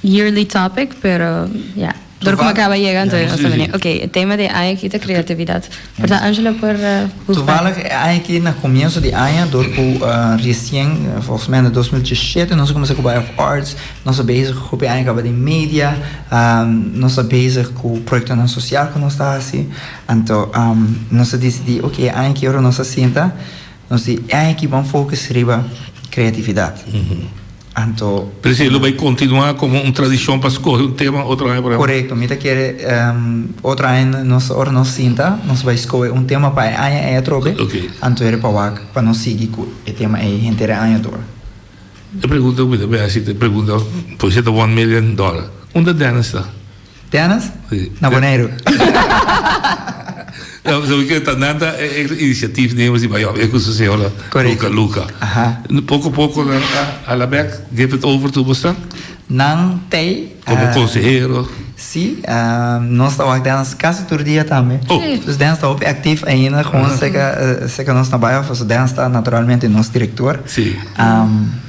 yearly topic, pero ya. Dor cu mi a caba yega anto nos a bini. Ok, e tema di e aña aki ta creatividad. Por ta Angelo por hoef Toevallig e aña aki na comienzo di aña dor cu recien, volgens mij na 2017 nos a cuminsa cu Bay of Arts. Nos ta bezig hopi aña kaba den media, nos ta bezig ku proyektonan sosial ku nos ta hasi. Anto nos a disidí, oke, e aña aki ora nos a sinta, nos di e aña aki ban focus riba kreatividat. Anto. Pero esei lo bai kontinuá komo un tradishon pa skohe un tema otro aña por ehempel? Korekto, mi ta kere otro aña nos ora nos sinta nos bai skohe un tema pa e aña ei atrobe, anto ere pa wak pa nos sigui ku e tema ei henter e aña dor. E pregunta ku mi ta bin hasi ta e pregunta por si ta one million dollar. Unda Dennis ta? Dennis? Si. Na Boneiru. No, pasobra mi ta nan ta e initiatiefnemers di Bayof, e ku su señora Correcto. Luca Luca. Aha. Poko poko nan a hala bek, give it over to boso. Nan tei. Como consehero. Sí, nos ta wak Dennis casi tur dia tambe. Oh. Dus Dennis ta hopi actief ainda, gewoon seca, seca nos na Bayof, pasobra Dennis ta naturalmente nos director. Sí.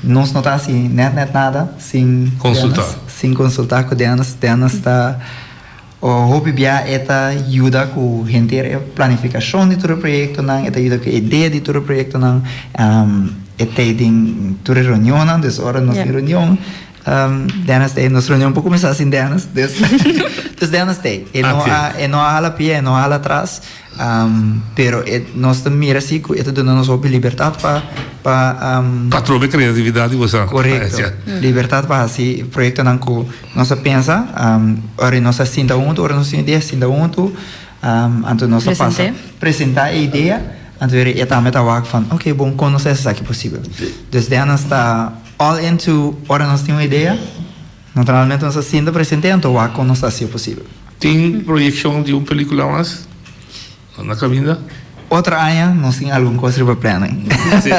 Nos no ta haci net net nada sin Consulta. Dennis, sin consulta cu Dennis. Dennis ta hopi bia e ta yuda cu henter e planificacion di tur e proyectonan, e ta yuda cu e idea di tur e proyectonan, e ta den tur e reunionnan, dus ora nos tin reunion, Dennis t'ei, nos reunion por kuminsá sin Dennis, dus dus Dennis t'ei. E no a e no a hala pia, e no a hala atras, pero e nos ta mira si ku e ta duna nos hopi libertat pa pa. Pa trobe kreatividat di boso. Korekto, libertat pa hasi proyektonan ku nos a pensa, ora nos a sinta huntu, ora nos tin idea sinta huntu, anto nos a pasa presentá e idea, anto e tambe ta wak van oke bon kon nos a hasi esaki posibel. Dus Dennis ta. All into ora nos tin un idea, naturalmente nos ta sinta presente anto wak kon nos ta haci'e posibel. Tin proyeccion di un pelicula mas na caminda? Otro aña nos tin algun cos riba planning.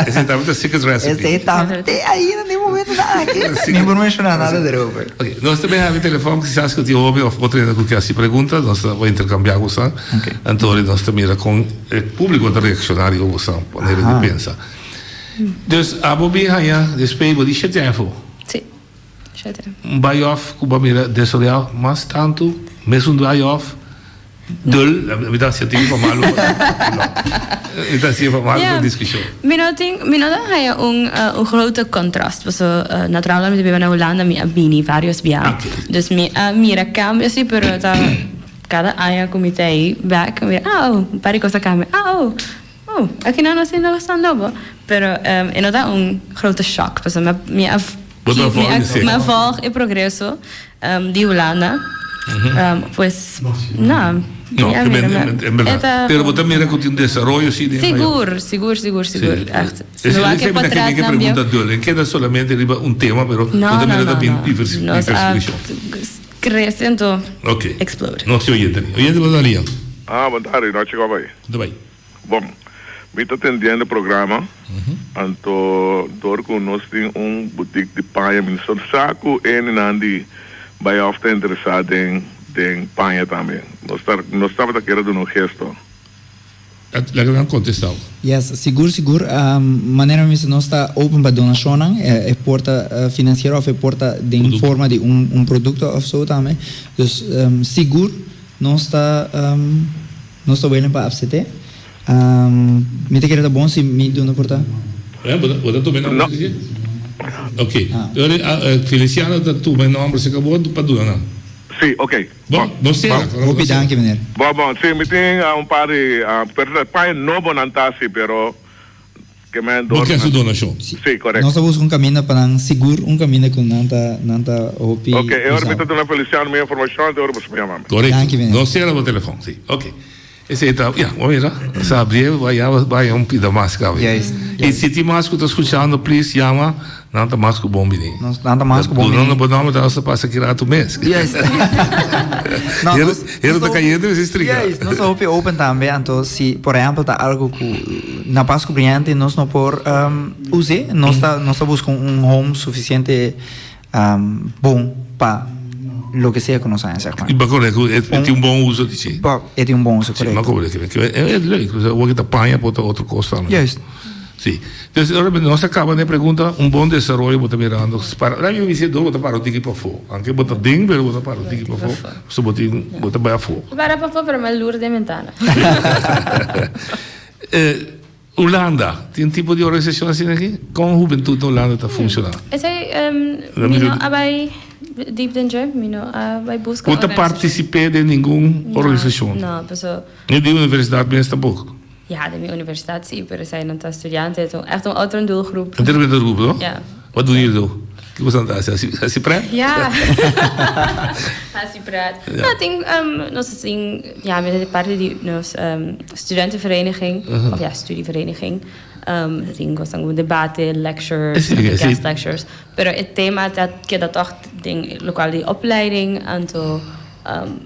Esey tambe ta secret recipe. Esey tambe te ainda den momentonan aki mi por menciona nada derover. Ok, nos ta bin habi telefon kisas cu tin hopi of otro hende cu ke haci pregunta, nos ta por intercambia cu esnan. Anto nos ta mira con e publico ta reacciona riba boso manera di pensa. Dus abo bin haña despues bo di shete aña afó. Sí, shete. Un bai òf ku bo a mira desoreá mas tantu, mesun bai òf dul, mi ta hasié tin pa malu mi ta hasié pa malu pa diskushon. Mi no tin, mi no ta haña un un grote kontrast paso naturalmente mi ta biba na Hulanda mi a bini varios bia. Dus mi a mira kambio si pero ta kada aña ku mi ta ei bèk mi mira ah oh un par di kos a kambia ah oh. Oh, aki nan no sinti kosnan nobo. Pero e no ta un grote shock, pasobra mi a Bo ta volg di mi a volg e progreso di Hulanda. Pues, no. No, Mi a mira, en berdad. e ta Pero bo ta mira ku tin un desaroyo si den Sigur, sigur, sigur, sigur. Sí. Echt. Esei Si no wak e esei mi ta kere potretnan bieu. pregunta duel. En keda solamente riba un tema, pero bo No, ta no, mira no, ta bin no. diversi Nos a diversifikashon. crece anto Ok. explode. Nos tin oyente. Oyente bo ta lia. Ah, bon tardi, nochi kòp ei. Ta bai. Bon, mi ta tendiendo e programa, anto dor cu nos tin un boutique di paña, mi no sa cu hendenan di Bayoff ta interesa den den paña tambe. Nos ta nos tabata kier a duna un gesto. Laga nan contesta bo. Yes, sigur sigur. Manera mi bisa nos ta open pa donacionnan, e por ta financiero of e por ta den forma di un un producto of so tambe. Dus sigur nos ta. Nos ta welen pa apsete. Mi ta kere ta bon si mi duna por ta. Bo ta tuma e nomber si? Ok. Feliciano ta tuma e nomber si ka bo pa duna nan. Si, ok. Bon, nos sera. Hopi danki meneer. Bon, bon. Si, mi tin un par di, pero ta paña nobo nan ta si, pero. Ke men Bo dor ke su nan. donashon. Sí, korekto. Nos ta buska un kaminda pa nan sigur, un kaminda ku nan ta nan ta hopi Ok, e ora mi usa. ta duna Feliciano mi informashon, anto e ora boso por yama mi. Korekto. Danki meneer. No sera bo telefon, sí. Ok. Esei ta, ya, bo mira, sa abrié, bo a bai un pida mas kawe. Juist, I juist. si tin mas ku ta skuchando, please yama, nan ta mas ku bon bini. Nos, nan ta mas ku bon Duna bini. bo nòmber, ta nos ta pasa ki ratu mes. Juist. No, Hero, nos, hero nos ta ta hopi, kayente mester strika. juist, nos ta hopi open tambe, anto si, por ehèmpel, ta algu ku na Pasku Briante nos no por us'é, nos ta, nos ta buska un home sufisiente bon pa loke sea ku nos haña, zeg maar. I bo kore ku e tin un bon uso di si. Pa e tin un bon uso, Si, ma korekto. kore ku e leuk, awor ki ta paña por ta otro kos tambe. Juist. Si. Dus ora nos a kaba den e pregunta, un bon desaroyo bo ta mirando para, laga mi bisa dor bo ta para un tiki pafó, anke bo ta den pero bo ta para un tiki pafó, pasobra bo tin, bo ta bai afó. Para pafó pero mi a lur den bentana. Hulanda tin tipo di organisashon asina aki? Kon hubentut na Hulanda ta funshoná? Esei mi no a bai diep den dje, mi no a bai buska Bo ta partisip'é den ningun organisashon? No, paso. Ni di universidat mes tampoko? Ja, den mi universidat si, pero esei no ta studiante, e ta echt un otro doelgroep. Un otro doelgroep, no? Ja. Wat doen jullie zo? Kiko boso ta hasi? Hasi pret? Ja, hasi pret. No, tin, nos tin, ja, mi ta parti di nos studentenvereniging, of ja, studievereniging. Tin kosnan komo debate, lectures, guest lectures. Pero e tema ta keda tòg den lokual di opleiding, anto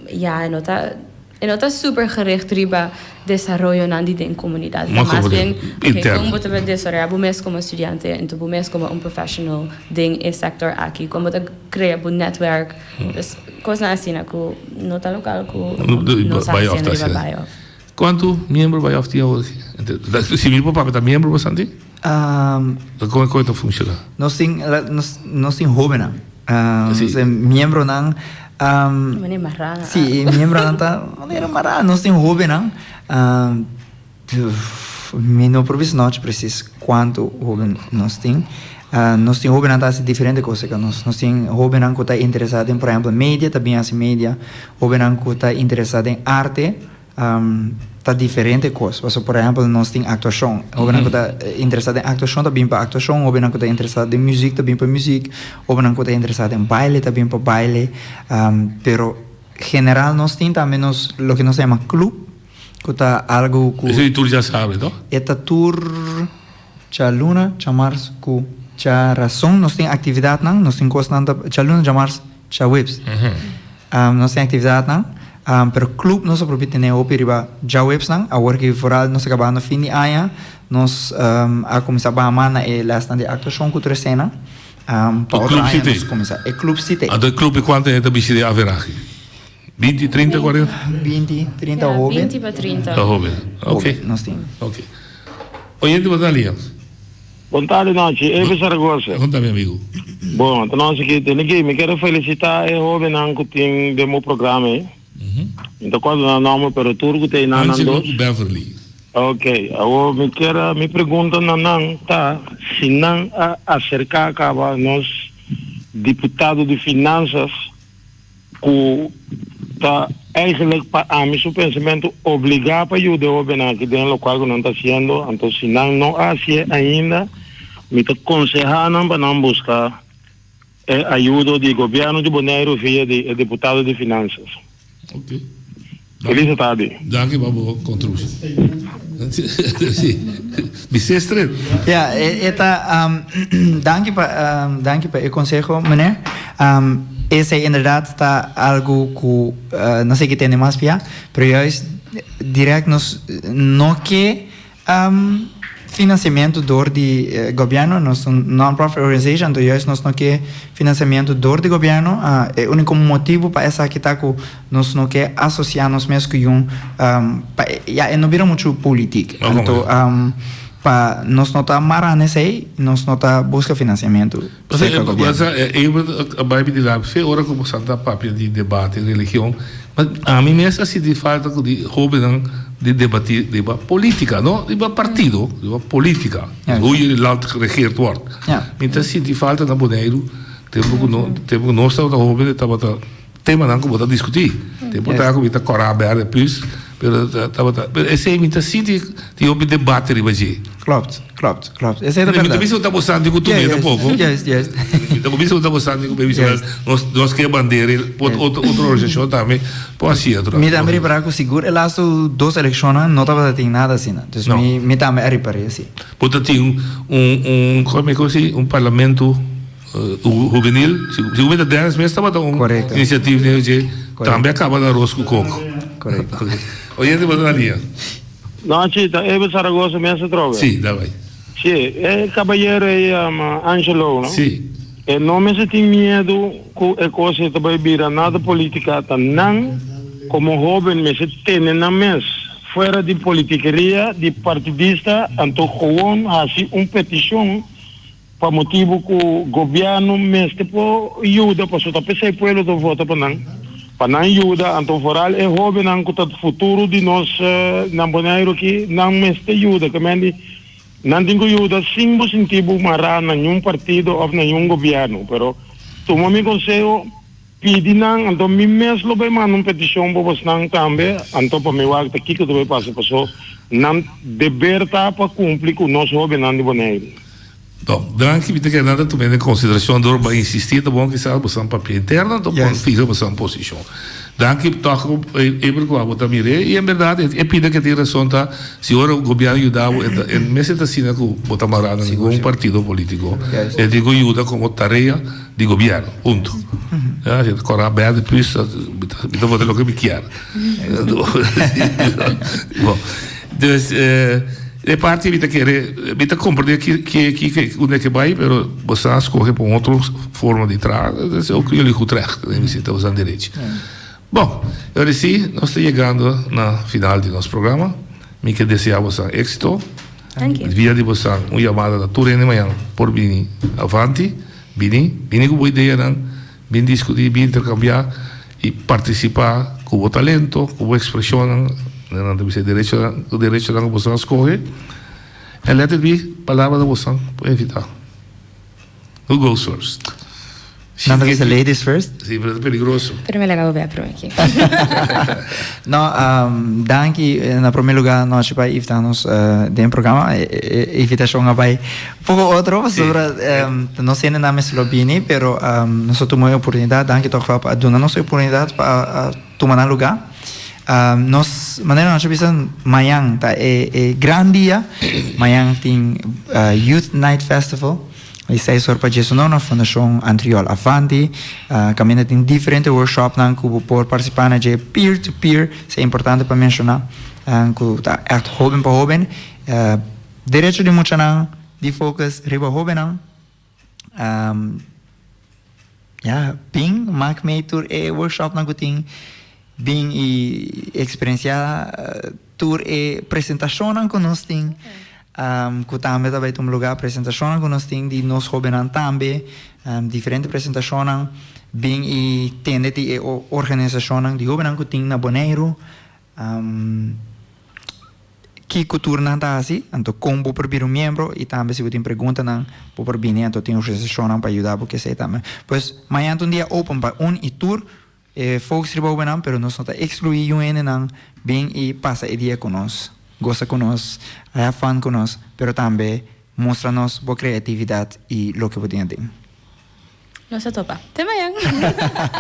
ja, no ta. E no ta super gericht riba desaroyonan di den komunidat. E ta mas bien, oke, kon bo ta por desaroyá bo mes komo studiante en bo mes komo un professional den e sektor aki. Kon bo ta krea bo netwerk. Dus kosnan asina ku no ta lokal ku nos a hasiendo riba Bayof. Kuantu miembro Bayof tin awor aki? Si mi por papia ta miembro bo Santi? Kon e ta funshoná? Nos tin, nos tin hóbennan. Miembronan. Manera mará. Sí, miembronan ta manera mará. Nos tin hóbennan. Mi no por bisa nochi presis kuantu hóben nos tin. Nos tin hóbennan ta hasi diferente kos ku nos. Nos tin hóbennan ku ta interesá den, por ehèmpel, media, ta bin hasi media. Hóbennan ku ta interesá den arte. Ta diferente kos. Pasobra por ehèmpel nos tin aktuashon. Hóbennan ku ta interesá den aktuashon ta bin pa aktuashon, hóbennan ku ta interesá den muzik ta bin pa muzik, hóbennan ku ta interesá den baile ta bin pa baile. Pero general nos tin tambe nos loke nos ta yama club ku ta algu ku. Esei tur djasabre to? E ta tur djaluna, djamars ku djarason nos tin aktividatnan, nos tin kosnan ta djaluna, djamars, djaweps. Nos tin actividadnan, pero club nos a probi tene hopi riba djawebsnan. Awor ki vooral nos ta cabando fin di aña, nos a cuminsa baha man na e lesnan di actuacion cu tur esena. Pa otro aña nos cuminsa. E club si te. Anto e club di cuanto hende ta bisti den averahe? Binti, trinta, cuarenta? Binti, trinta hoben. Binti pa trinta. Ta hoben, ok. Nos tin. Ok. Oyente bo ta lia? Bon tardi nochi, Evi Zaragoza. Kon ta mi amigu? Bon, ta nos aki tene ki mi kier felicita e hobennan ku tin den bo programa ei. Mi ta korda nan nomber pero tur ku ta einan nan Angelo dos. ku Beverly. Ok, awor mi kier mi pregunta na nan ta si nan a aserka kaba nos diputado di finansas ku ta eigenlijk pa ami su pensamentu obligá pa yuda e hóbennan aki den lokual ku nan ta hasiendo, anto si nan no a hasié ainda, mi ta konsehá nan pa nan buska e ayudo di gobièrnu di Boneiru via di e diputado di finansas. Ok. Feliz tardi. Danki pa bo contribucion. Sí. Bisestret. Ja, e ta danki pa danki pa e conseho meneer. Esei inderdaad ta algo cu no sé ki tende mas pia, pero juist direct nos no ke Financiamento door di gobierno, nos ta un non-profit organization, anto juist nos no ke financiamento door di gobierno. E unico motibo pa esaki ta cu nos no ke asocia nos mes cu yun, pa ya e no bira mucho politiek. Anto pa nos no ta mara na esey, nos no ta busca financiamento cerca gobierno. Pasobra Ebert a bai bini la fe ora cu bo sa ta papia di debate religion, ma ami mes a sinti falta cu di hobennan di debati riba politica, no riba partido, riba politica, hoe jullie land geregeerd wordt. Mi ta sinti falta na Boneiru tempo cu no tempo cu nos tabata hoben e tabata temanan cu bo ta discuti. Tempo ta cu mi ta cora berde plus. Pero tabata, pero esei mi ta sinti tin hopi debate riba dje. Klopt, klopt, klopt. Esei ta Mi ta berdad. bisa ku ta bosandi ku tumé tampoko. Juist, juist. Mi ta bisa ku ta bosandi ku bisa nos nos ke bandera por otro otro organisashon tambe por hasi otro. Mi tambe ripará ku sigur e lastu dos elekshonnan no tabata tin nada asina. Dus mi mi tambe a ripar'é si. Por ta tin un un komo e si un parlamento Hubenil, segun mi ta Dennis mes tabata un inisiativa den dje, tambe a kaba na aros ku koko. Korekto. Oyente bo ta na liña. No, si, ta Eber Zaragoza mes atrobe. Si, da bai. Si, e kabayero ei yama Angelo, no? Si. E no mester tin miedu ku e kos ei ta bai bira nada politika, ta nan komo hoben mester tene nan mes fuera di politikeria, di partidista, anto gewoon hasi un petishon Pa motibu ku gobièrnu mester por yuda, pasobra ta p'esei pueblo ta vota pa nan, pa nan yuda, anto foral e hóbennan ku ta futuro di nos na Boneiru aki, nan mester yuda. Ke men di nan tin ku yuda sin bo sinti bo mará na niun partido òf na niun gobièrnu. Pero tuma mi konseho, pidi nan, anto mi mes lo bai manda un petishon pa bosnan tambe, anto pa mi wak ta kiko ta bai pasa, pasobra nan deber ta pa kumpli ku nos hóbennan di Boneiru. Bon, danki, mi ta kere nan ta tuma den konsiderashon dor bo a insistí, ta bon kisas bo san papia interno, anto por fiha bo san posishon. Danki tòg ku Eber ku abo ta mir'é i en bèrdat e pida ke tin rason ta si ora gobièrnu yuda bo e ta e mester ta asina ku bo ta mará na ningun partido polítiko, e tin ku yuda komo tarea di gobièrnu, punto. Ya, si ta kòrá bèrdè pus mi ta vota loke mi kier. Bon, dus e parti mi ta kere, mi ta komprende ki ki ki unda ke bai, pero bo sa skohe pa un otro forma di traha, dat is ook jullie goed recht, mi sinti bo sa derecho. Bon, e ora si nos ta yegando na final di nos programa, mi ke desea bo sa éxito. Via di bo sa un yamada na tur hende mañana por bini avanti, bini, bini ku bo ideanan. Bin diskutí, bin interkambiá i partisipá ku bo talento, ku bo ekspreshonnan, nan ta bisa e derechonan, ku derechonan ku boso a skohe. And let it be palabra di boso por invitá. Who goes first? Nan ta bisa ladies first. Sí, pero ta peligroso. Pero mi laga bo bia promé aki. No, danki na promé lugá nochi pa invitá nos den e programa. E invitashon a bai Poko otro pasobra nos hendenan mester lo bini pero nos a tuma e oportunidat danki tòg wèl pa a duna nos e oportunidat pa a tuma nan lugá. Nos manera nos a bisa mañan ta e e gran dia mañan tin Youth Night Festival di seis or pa diesunor na Fundashon Antriol Avanti kaminda tin diferente workshopnan ku bo por partisipá na dje peer to peer esei importante pa menshoná ku ta ègt hoben pa hoben. Derecho di muchanan di focus riba hobennan. Ya, bin mak mee tur e workshopnan ku tin. Bin i eksperensiá tur e presentashonnan ku nos tin. Ku tambe ta bai tuma lugá presentashonnan ku nos tin di nos hobennan tambe. Diferente presentashonnan. Bin i tende di e organisashonnan di hobennan ku tin na Boneiru. Kiko tur nan ta hasi, anto kon bo por bira un miembro i tambe si bo tin preguntanan bo por bini anto tin organisashonnan pa yuda bo kesei tambe. Pues mañana ta un dia open pa un i tur e folks riba hobennan pero nos no ta ekskluí yun hendenan bin i pasa e dia ku nos, gosa ku nos, have fun ku nos pero tambe mustra nos bo kreatividat i loke bo tin aden. Nos a topa. Te mañan.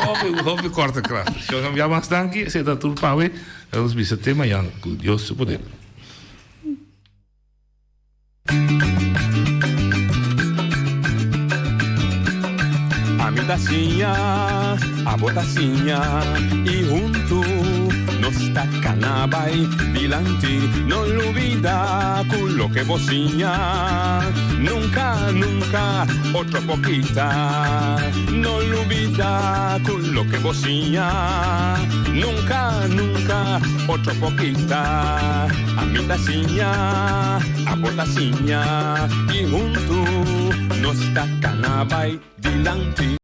Hopi, hopi korte kracht. Shon a bia mas danki. Esei ta tur pa awe. Nos bisa te mañan ku Dios su poder. Ami ta siña, abo ta siña y huntu nos ta cana bay dilanti. No lubida cu loke bo siña nunca, nunca otro por kita. No lubida cu loke bo siña nunca, nunca otro por kita. Ami ta siña, abo ta siña y huntu nos ta cana bay dilanti.